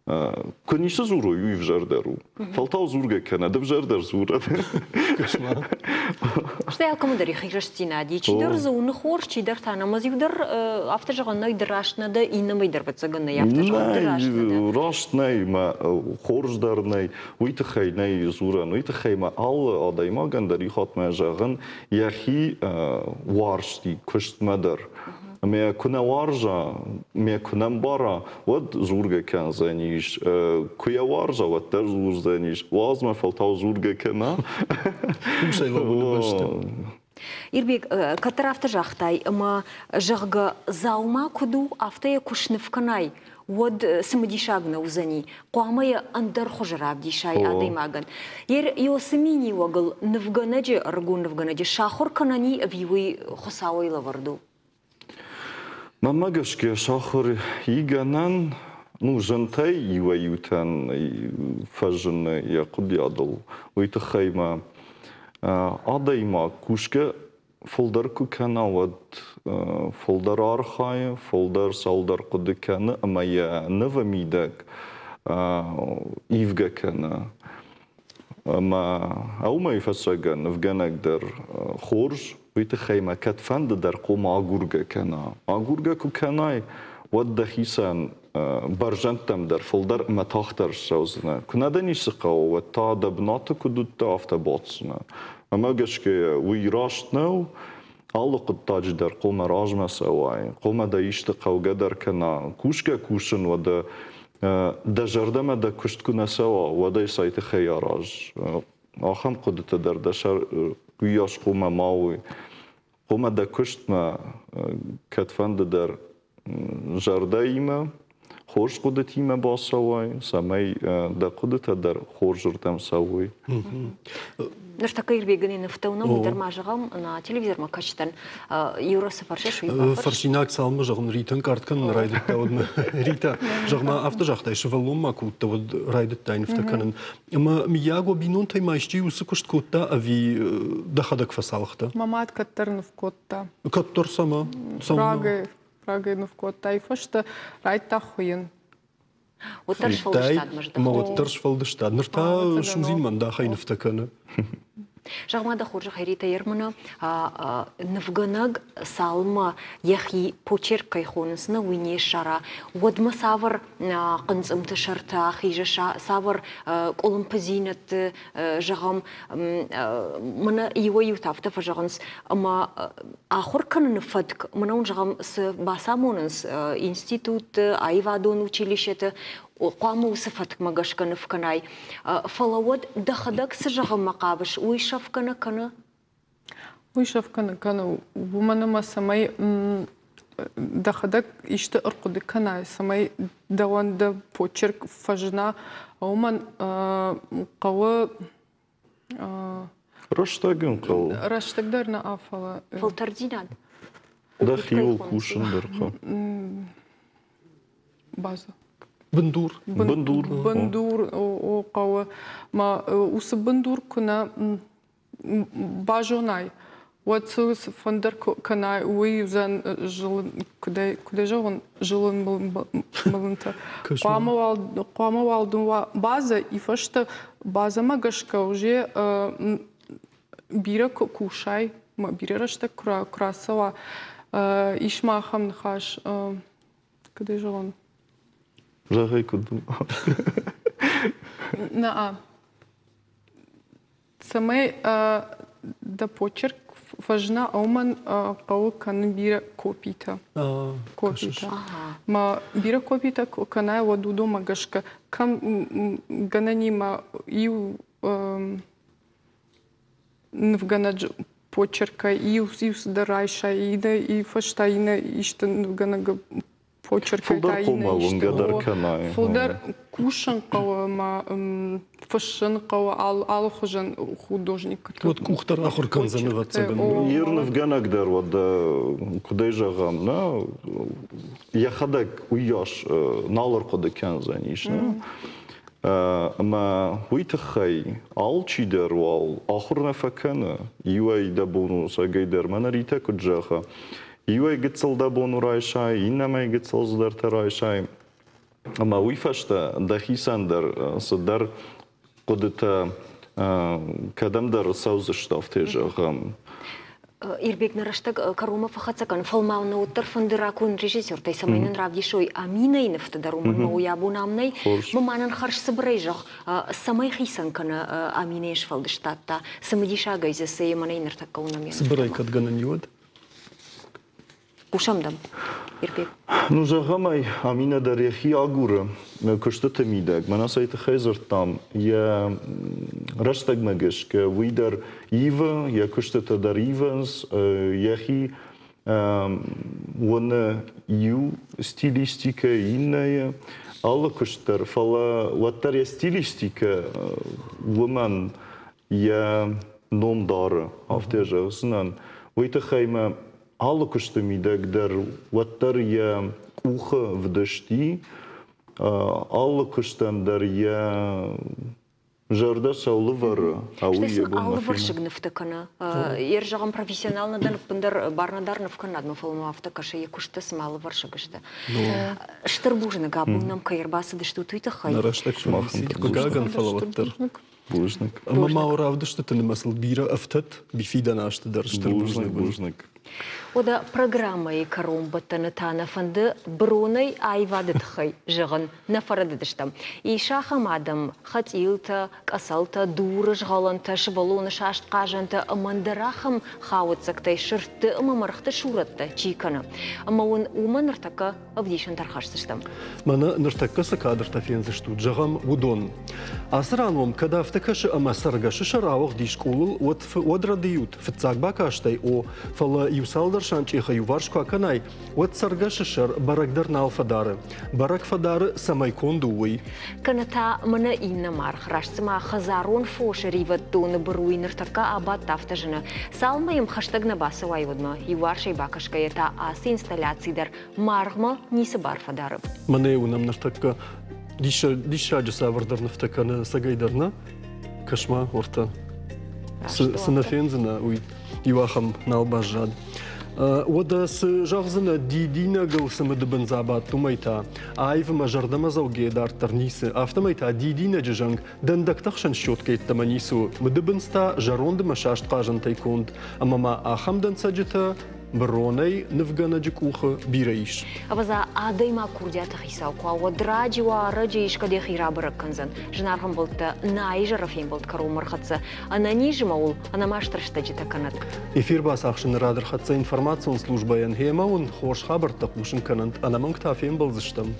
Куы ницы дзурой, уый ӕвзӕрдӕр у. Фӕлтау дзургӕ кӕнӕд, ӕвзӕрдӕр дзурӕд. Стӕй алкӕмӕн дӕр йӕхи рӕстдзинад и. Чидӕр дзы уыны хорз, чидӕр та нӕ. Иу дӕр афтӕ зӕгъӕн нӕй, ды раст нӕ дӕ, иннӕмӕй дӕр ӕвӕццӕгӕн нӕй афтӕ зӕгъӕн, ды раст нӕ дӕ. Раст нӕй, мӕ хорз дӕр нӕй, уый тыххӕй нӕй дзурӕн. Уый тыххӕй мӕ алы адӕймагӕн дӕр ихатмӕ зӕгъын йӕхи уарзти куыстмӕ дӕр. Ӕмӕ куы нӕ уарза, мӕ куы нӕ мбара, уӕд дзургӕ кӕндзӕнис. Куы йӕ уарза, уӕддӕр дзурдзӕнис. Уадз мӕ фӕлтау дзургӕ кӕна. Хъусӕй лӕууыны бӕсты. Ирбег, кӕддӕр афтӕ загътай, ӕмӕ, зӕгъгӕ, дзаума куыд у, афтӕ йӕ куы сныв кӕнай, уӕд цымыдисаг нӕ уыдзӕни. Хъуамӕ йӕ ӕндӕр хуызы равдисай адӕймагӕн. Йе цы миниуӕгыл нывгӕнӕджы, ӕрыгон нывгӕнӕджы сахуыр кӕнӕн и ӕви уый Хуыцауӕй лӕвӕрд у? Мӕнмӕ гӕсгӕ сахуыр и гӕнӕн, ну, зынтӕй иуӕй-иутӕн фӕзыны йӕ хъуыдыйадыл. Уый тыххӕй ма адӕймаг кусгӕ фылдӕр куы кӕна, уӕд фылдӕр архайы, фылдӕр цӕуылдӕр хъуыды кӕны ӕмӕ йӕ нывы мидӕг ивгӕ кӕны. Ӕмӕ уымӕй фӕцӕгӕн нывгӕнӕг дӕр хорз, уый тыххӕй мӕ кӕдфӕнды дӕр хъуамӕ агургӕ кӕна. Агургӕ куы кӕнай, уӕд дӕхицӕн бӕрзӕндтӕм дӕр фылдӕр ӕмӕ тагъддӕр ссӕудзынӕ. Куы нӕ дӕ ницы хъӕуы, уӕд та дӕ бынаты куыд уыдтӕ, афтӕ баддзынӕ. Ӕмӕ гӕсгӕ уый раст нӕу. Алы хъуыддаджы дӕр хъуамӕ размӕ цӕуай, хъуамӕ дӕ исты хъӕугӕ дӕр кӕна. Кусгӕ кусын уӕдӕ дӕ зӕрдӕмӕ дӕ куыст куы нӕ цӕуа, уӕд ӕй цӕй тыххӕй араз. Ахӕм хъуыдытӕ дӕр дӕ сӕр уыйас хъуамӕ ма уой. Хъуамӕ дӕ куыстмӕ кӕдфӕнды дӕр зӕрдӕимӕ, хорз хъуыдытимӕ бацӕуай, цӕмӕй дӕ хъуыдытӕ дӕр хорзырдӕм цӕуой. Ныртӕккӕ Ирбегӕн нывтӕ уынӕм, уый дӕр ма зӕгъӕм, на телевизормӕ кӕсдӕн. Юра, цы фӕрсыс, уый бафӕрс. Фӕрсинаг цалынмӕ зӕгъын, Ритӕ ӕнкъард кӕнын райдыдта, уӕдмӕ. Ритӕ, зӕгъ-ма, афтӕ загътай, сывӕллон ма куы уыдтӕ, уӕд райдыдтай нывтӕ кӕнын. Ӕмӕ мыййаг уӕ бинонтӕй ма исчи уыцы куыст кодта ӕви дӕхӕдӕг фӕцалхтӕ? Мӕ мад кӕддӕр ныв кодта. Кӕддӕр цӕмӕ? Рагӕй, рагӕй ныв кодта. И фӕстӕ райдта хуыйын. Уӕддӕр сфӕлдыстадмӕ здӕхт. Ӕмӕ уӕддӕр сфӕлдыстад. Ныр та судзин мӕндахӕй нывтӕ кӕны. Зӕгъ-ма дӕ хорзӕхӕй, Рита Ермана, нывгӕнӕг цалынмӕ йӕхи почерк кӕй хонынц, нӕ уый не ссара, уӕдмӕ цавӕр хъынцъымты сӕрты ахизы, цавӕр къуылымпыдзинӕдты, зӕгъӕм, мӕнӕ иуӕй-иутӕ афтӕ фӕзӕгъынц, ӕмӕ ахуыр кӕныны фӕтк, мӕнӕ уын, зӕгъӕм, цы бацамонынц институтты, аивадон училищеты, хъуамӕ уыцы фӕткмӕ гӕсгӕ ныв кӕнай. Фӕлӕ уӕд дӕхӕдӕг цы зӕгъынмӕ хъавыс, уый сӕфгӕ нӕ кӕны? Уый сӕфгӕ нӕ кӕны, уымӕн ӕмӕ цӕмӕй дӕхӕдӕг исты ӕрхъуыды кӕнай, цӕмӕй дӕуӕн дӕ почерк фӕзына, уымӕн хъӕуы Рӕстӕг ын хъӕуы. Рӕстӕг дӕр нӕ, фӕлӕ Фӕлтӕрддзинад. Дӕхиуыл кусын дӕр хъӕуы. База. Бындур. Бындур. Бындур о хъӕуы. Ма уыцы бындур куы нӕ базонай, уӕд цы фӕндӕр кӕнай, уый уыдзӕн зылын, куыдӕй, куыдӕй зӕгъон, зылын мылынтӕ. Хъуамӕ уал, хъуамӕ уал дын уа базӕ, и фӕстӕ базӕмӕ гӕсгӕ уже бирӕ куы кусай, бирӕ рӕстӕг куы рацӕуа, ис ма ахӕм ныхас, куыдӕй зӕгъон? Зӕгъай, куыд у? Наа. Цӕмӕй дӕ почерк фӕзына, уымӕн хъӕуы кӕнын бирӕ копитӕ. Копитӕ. Ма бирӕ копитӕ куы кӕнай, уӕд уыдонмӕ гӕсгӕ кӕм гӕнӕнимӕ иу нывгӕнӕджы почеркӕй иу цыдӕр райсай, иннӕ фӕстӕ иннӕ исты нывгӕнӕгы почеркӕй Фылдӕр хъуамӕ уынгӕ дӕр кӕнай. Фылдӕр кусын хъӕуы ӕмӕ фыссын хъӕуы алыхуызӕн художникты. Уӕд къух дӕр ахуыр кӕндзӕн, ӕвӕццӕгӕн. Ир нывгӕнӕг дӕр уӕд, куыдӕй зӕгъӕм, нӕ йӕхӕдӕг уыйас нал ӕрхъуыды кӕндзӕнис. Нӕ? Ӕмӕ уый тыххӕй алчидӕр уал ахуыр нӕ фӕкӕны. Иуӕй дӕ бон у, цӕгӕй дӕр мӕнӕ Ритӕ куыд зӕгъы, иуӕй гыццыл дӕ бон у райсай, иннӕмӕй гыццыл цыдӕртӕ райсай. Ӕмӕ уый фӕстӕ дӕхицӕн дӕр цыдӕр хъуыдытӕ кӕдӕмдӕр цӕудзысты, афтӕ зӕгъӕм. Ирбег, нӕ рӕстӕг кӕронмӕ фӕхӕццӕ кӕн, фӕлӕ ма нӕ уӕддӕр фӕнды ракон режиссертӕй, цӕмӕй нын равдисой Аминӕйы нывты дӕр, уымӕн ӕмӕ уый абон ам нӕй. Ма нын хӕрз цыбырӕй зӕгъ, цӕмӕй хицӕн кӕны Аминӕйы сфӕлдыстад та? Цымыдисагӕй дзы цы мӕнӕй ныртӕккӕ уынӕм йӕ Цыбырӕй кӕд гӕнӕн и, уӕд? Хъусӕм дӕм, Ирбег. Ну, зӕгъӕм ӕй, Аминӕ дӕр йӕхи агуры куыстыты мидӕг. Мӕнӕ цӕй тыххӕй дзырдтам, йӕ рӕстӕгмӕ гӕсгӕ уый дӕр ивы, йӕ куыстытӕ дӕр ивынц, йӕхи уыны иу стилистикӕ, иннӕйы, алы куыст дӕр, фӕлӕ уӕддӕр йӕ стилистикӕ уымӕн йӕ ном дары, афтӕ зӕгъдзынӕн. Уый тыххӕй мӕ алы куысты мидӕг дӕр уӕддӕр йӕ къухы вдыст и, алы куыстӕн дӕр йӕ зӕрдӕ цӕуыл ӕвӕры, уый йӕ бон алывӕрсыг нывтӕ кӕны. Йе зӕгъӕм, профессионал нӕ дӕн, ӕппындӕр барнӕдӕр ныв кӕнынадмӕ, фӕлӕ мӕ афтӕ кӕсы, йӕ куыстытӕ цыма алывӕрсыг сты. Стыр бузныг, абон нӕм кӕй ӕрбацыдыстут, уый тыххӕй. Нӕ рӕстӕг хъыгагӕн, фӕлӕ уӕддӕр. Бузныг. Ӕмӕ ма равдыстыты нымӕцыл бирӕ ӕфтӕд фидӕн азты дӕр стыр бузныг. Бузныг. Уӕдӕ программӕйы кӕронбӕттӕны та нӕ фӕнды быронӕй аивады тыххӕй зӕгъын нӕ фӕрӕдыдыстӕм. Ис ахӕм адӕм хӕцъилтӕ, къӕцӕлтӕ, дуры згъӕлӕнтӕ, сывӕллоны саст хъазӕнтӕ ӕмӕ ӕндӕр ахӕм хауӕццӕгтӕй сырдты ӕмӕ мӕргъты сурӕттӕ чи кӕны. Ӕмӕ уын уымӕ ныртӕккӕ ӕвдисӕнтӕ ӕрхӕсдзыстӕм. Мӕнӕ ныртӕккӕ цы кадртӕ фендзыстут, зӕгъӕм, уыдон. Ацы ран уӕм кӕд афтӕ кӕсы ӕмӕ цӕргӕсы сӕр ауыгъд ис къулыл, уӕд, уӕд рӕдыйут фыццаг бакастӕй о, фӕлӕ иу цалдӕр санчъехы иуварс куы акӕнай, уӕд цӕргӕсы сӕр бӕрӕг дӕр нал фӕдары. Бӕрӕг фӕдары, цӕмӕй конд у, уый. Кӕнӕ та мӕнӕ иннӕ маргъ, раст цыма хӕдзарон фосы ривӕддоны быруйы ныртӕккӕ абадт, афтӕ зыны. Цалынмӕ йӕм хӕстӕг нӕ бацӕуай, уӕдмӕ иуварсӕй бакӕсгӕйӕ та ацы инсталляци дӕр маргъмӕ ницы бар фӕдары. Мӕнӕ уынӕм ныртӕккӕ диссаджы цавӕрдӕр нывтӕ кӕны ӕцӕгӕйдӕр нӕ? Кӕс-ма, уӕртӕ. Цы нӕ фендзынӕ, уый иу ахӕм нал баззад. Уӕдӕ цы зӕгъдзынӕ дидинӕгыл цы мыдыбындз абадт, уымӕй та? Аив ӕмӕ зӕрдӕмӕдзӕугӕйӕ дарддӕр ницы. Афтӕмӕй та дидинӕджы зӕнг дӕндӕгты хсӕн щеткӕ йеддӕмӕ ницы у. Мыдыбындз та зӕронд ӕмӕ саст хъазӕнтӕй конд. Ӕмӕ ма ахӕм дӕнцӕджытӕ быронӕй нывгӕнӕджы къухы бирӕ ис. Ӕвӕдза, адӕймаг курдиаты хицау куы уа, уӕд раджы уа, ӕрӕджы искӕд йӕхи рабӕрӕг кӕндзӕн. Зынаргъ ӕмбӕлттӕ, нӕ изӕры фембӕлд кӕронмӕ ӕрхӕццӕ. Ӕнӕниз ма уыл ӕнӕмаст рӕстӕджытӕ кӕнӕд. Эфир бацахсыны рад ӕрхӕццӕ информацион службӕйӕн. Гъемӕ уын хорз хабӕрттӕ хъусын кӕнӕнт. Ӕнӕмӕнг та фембӕлдзыстӕм.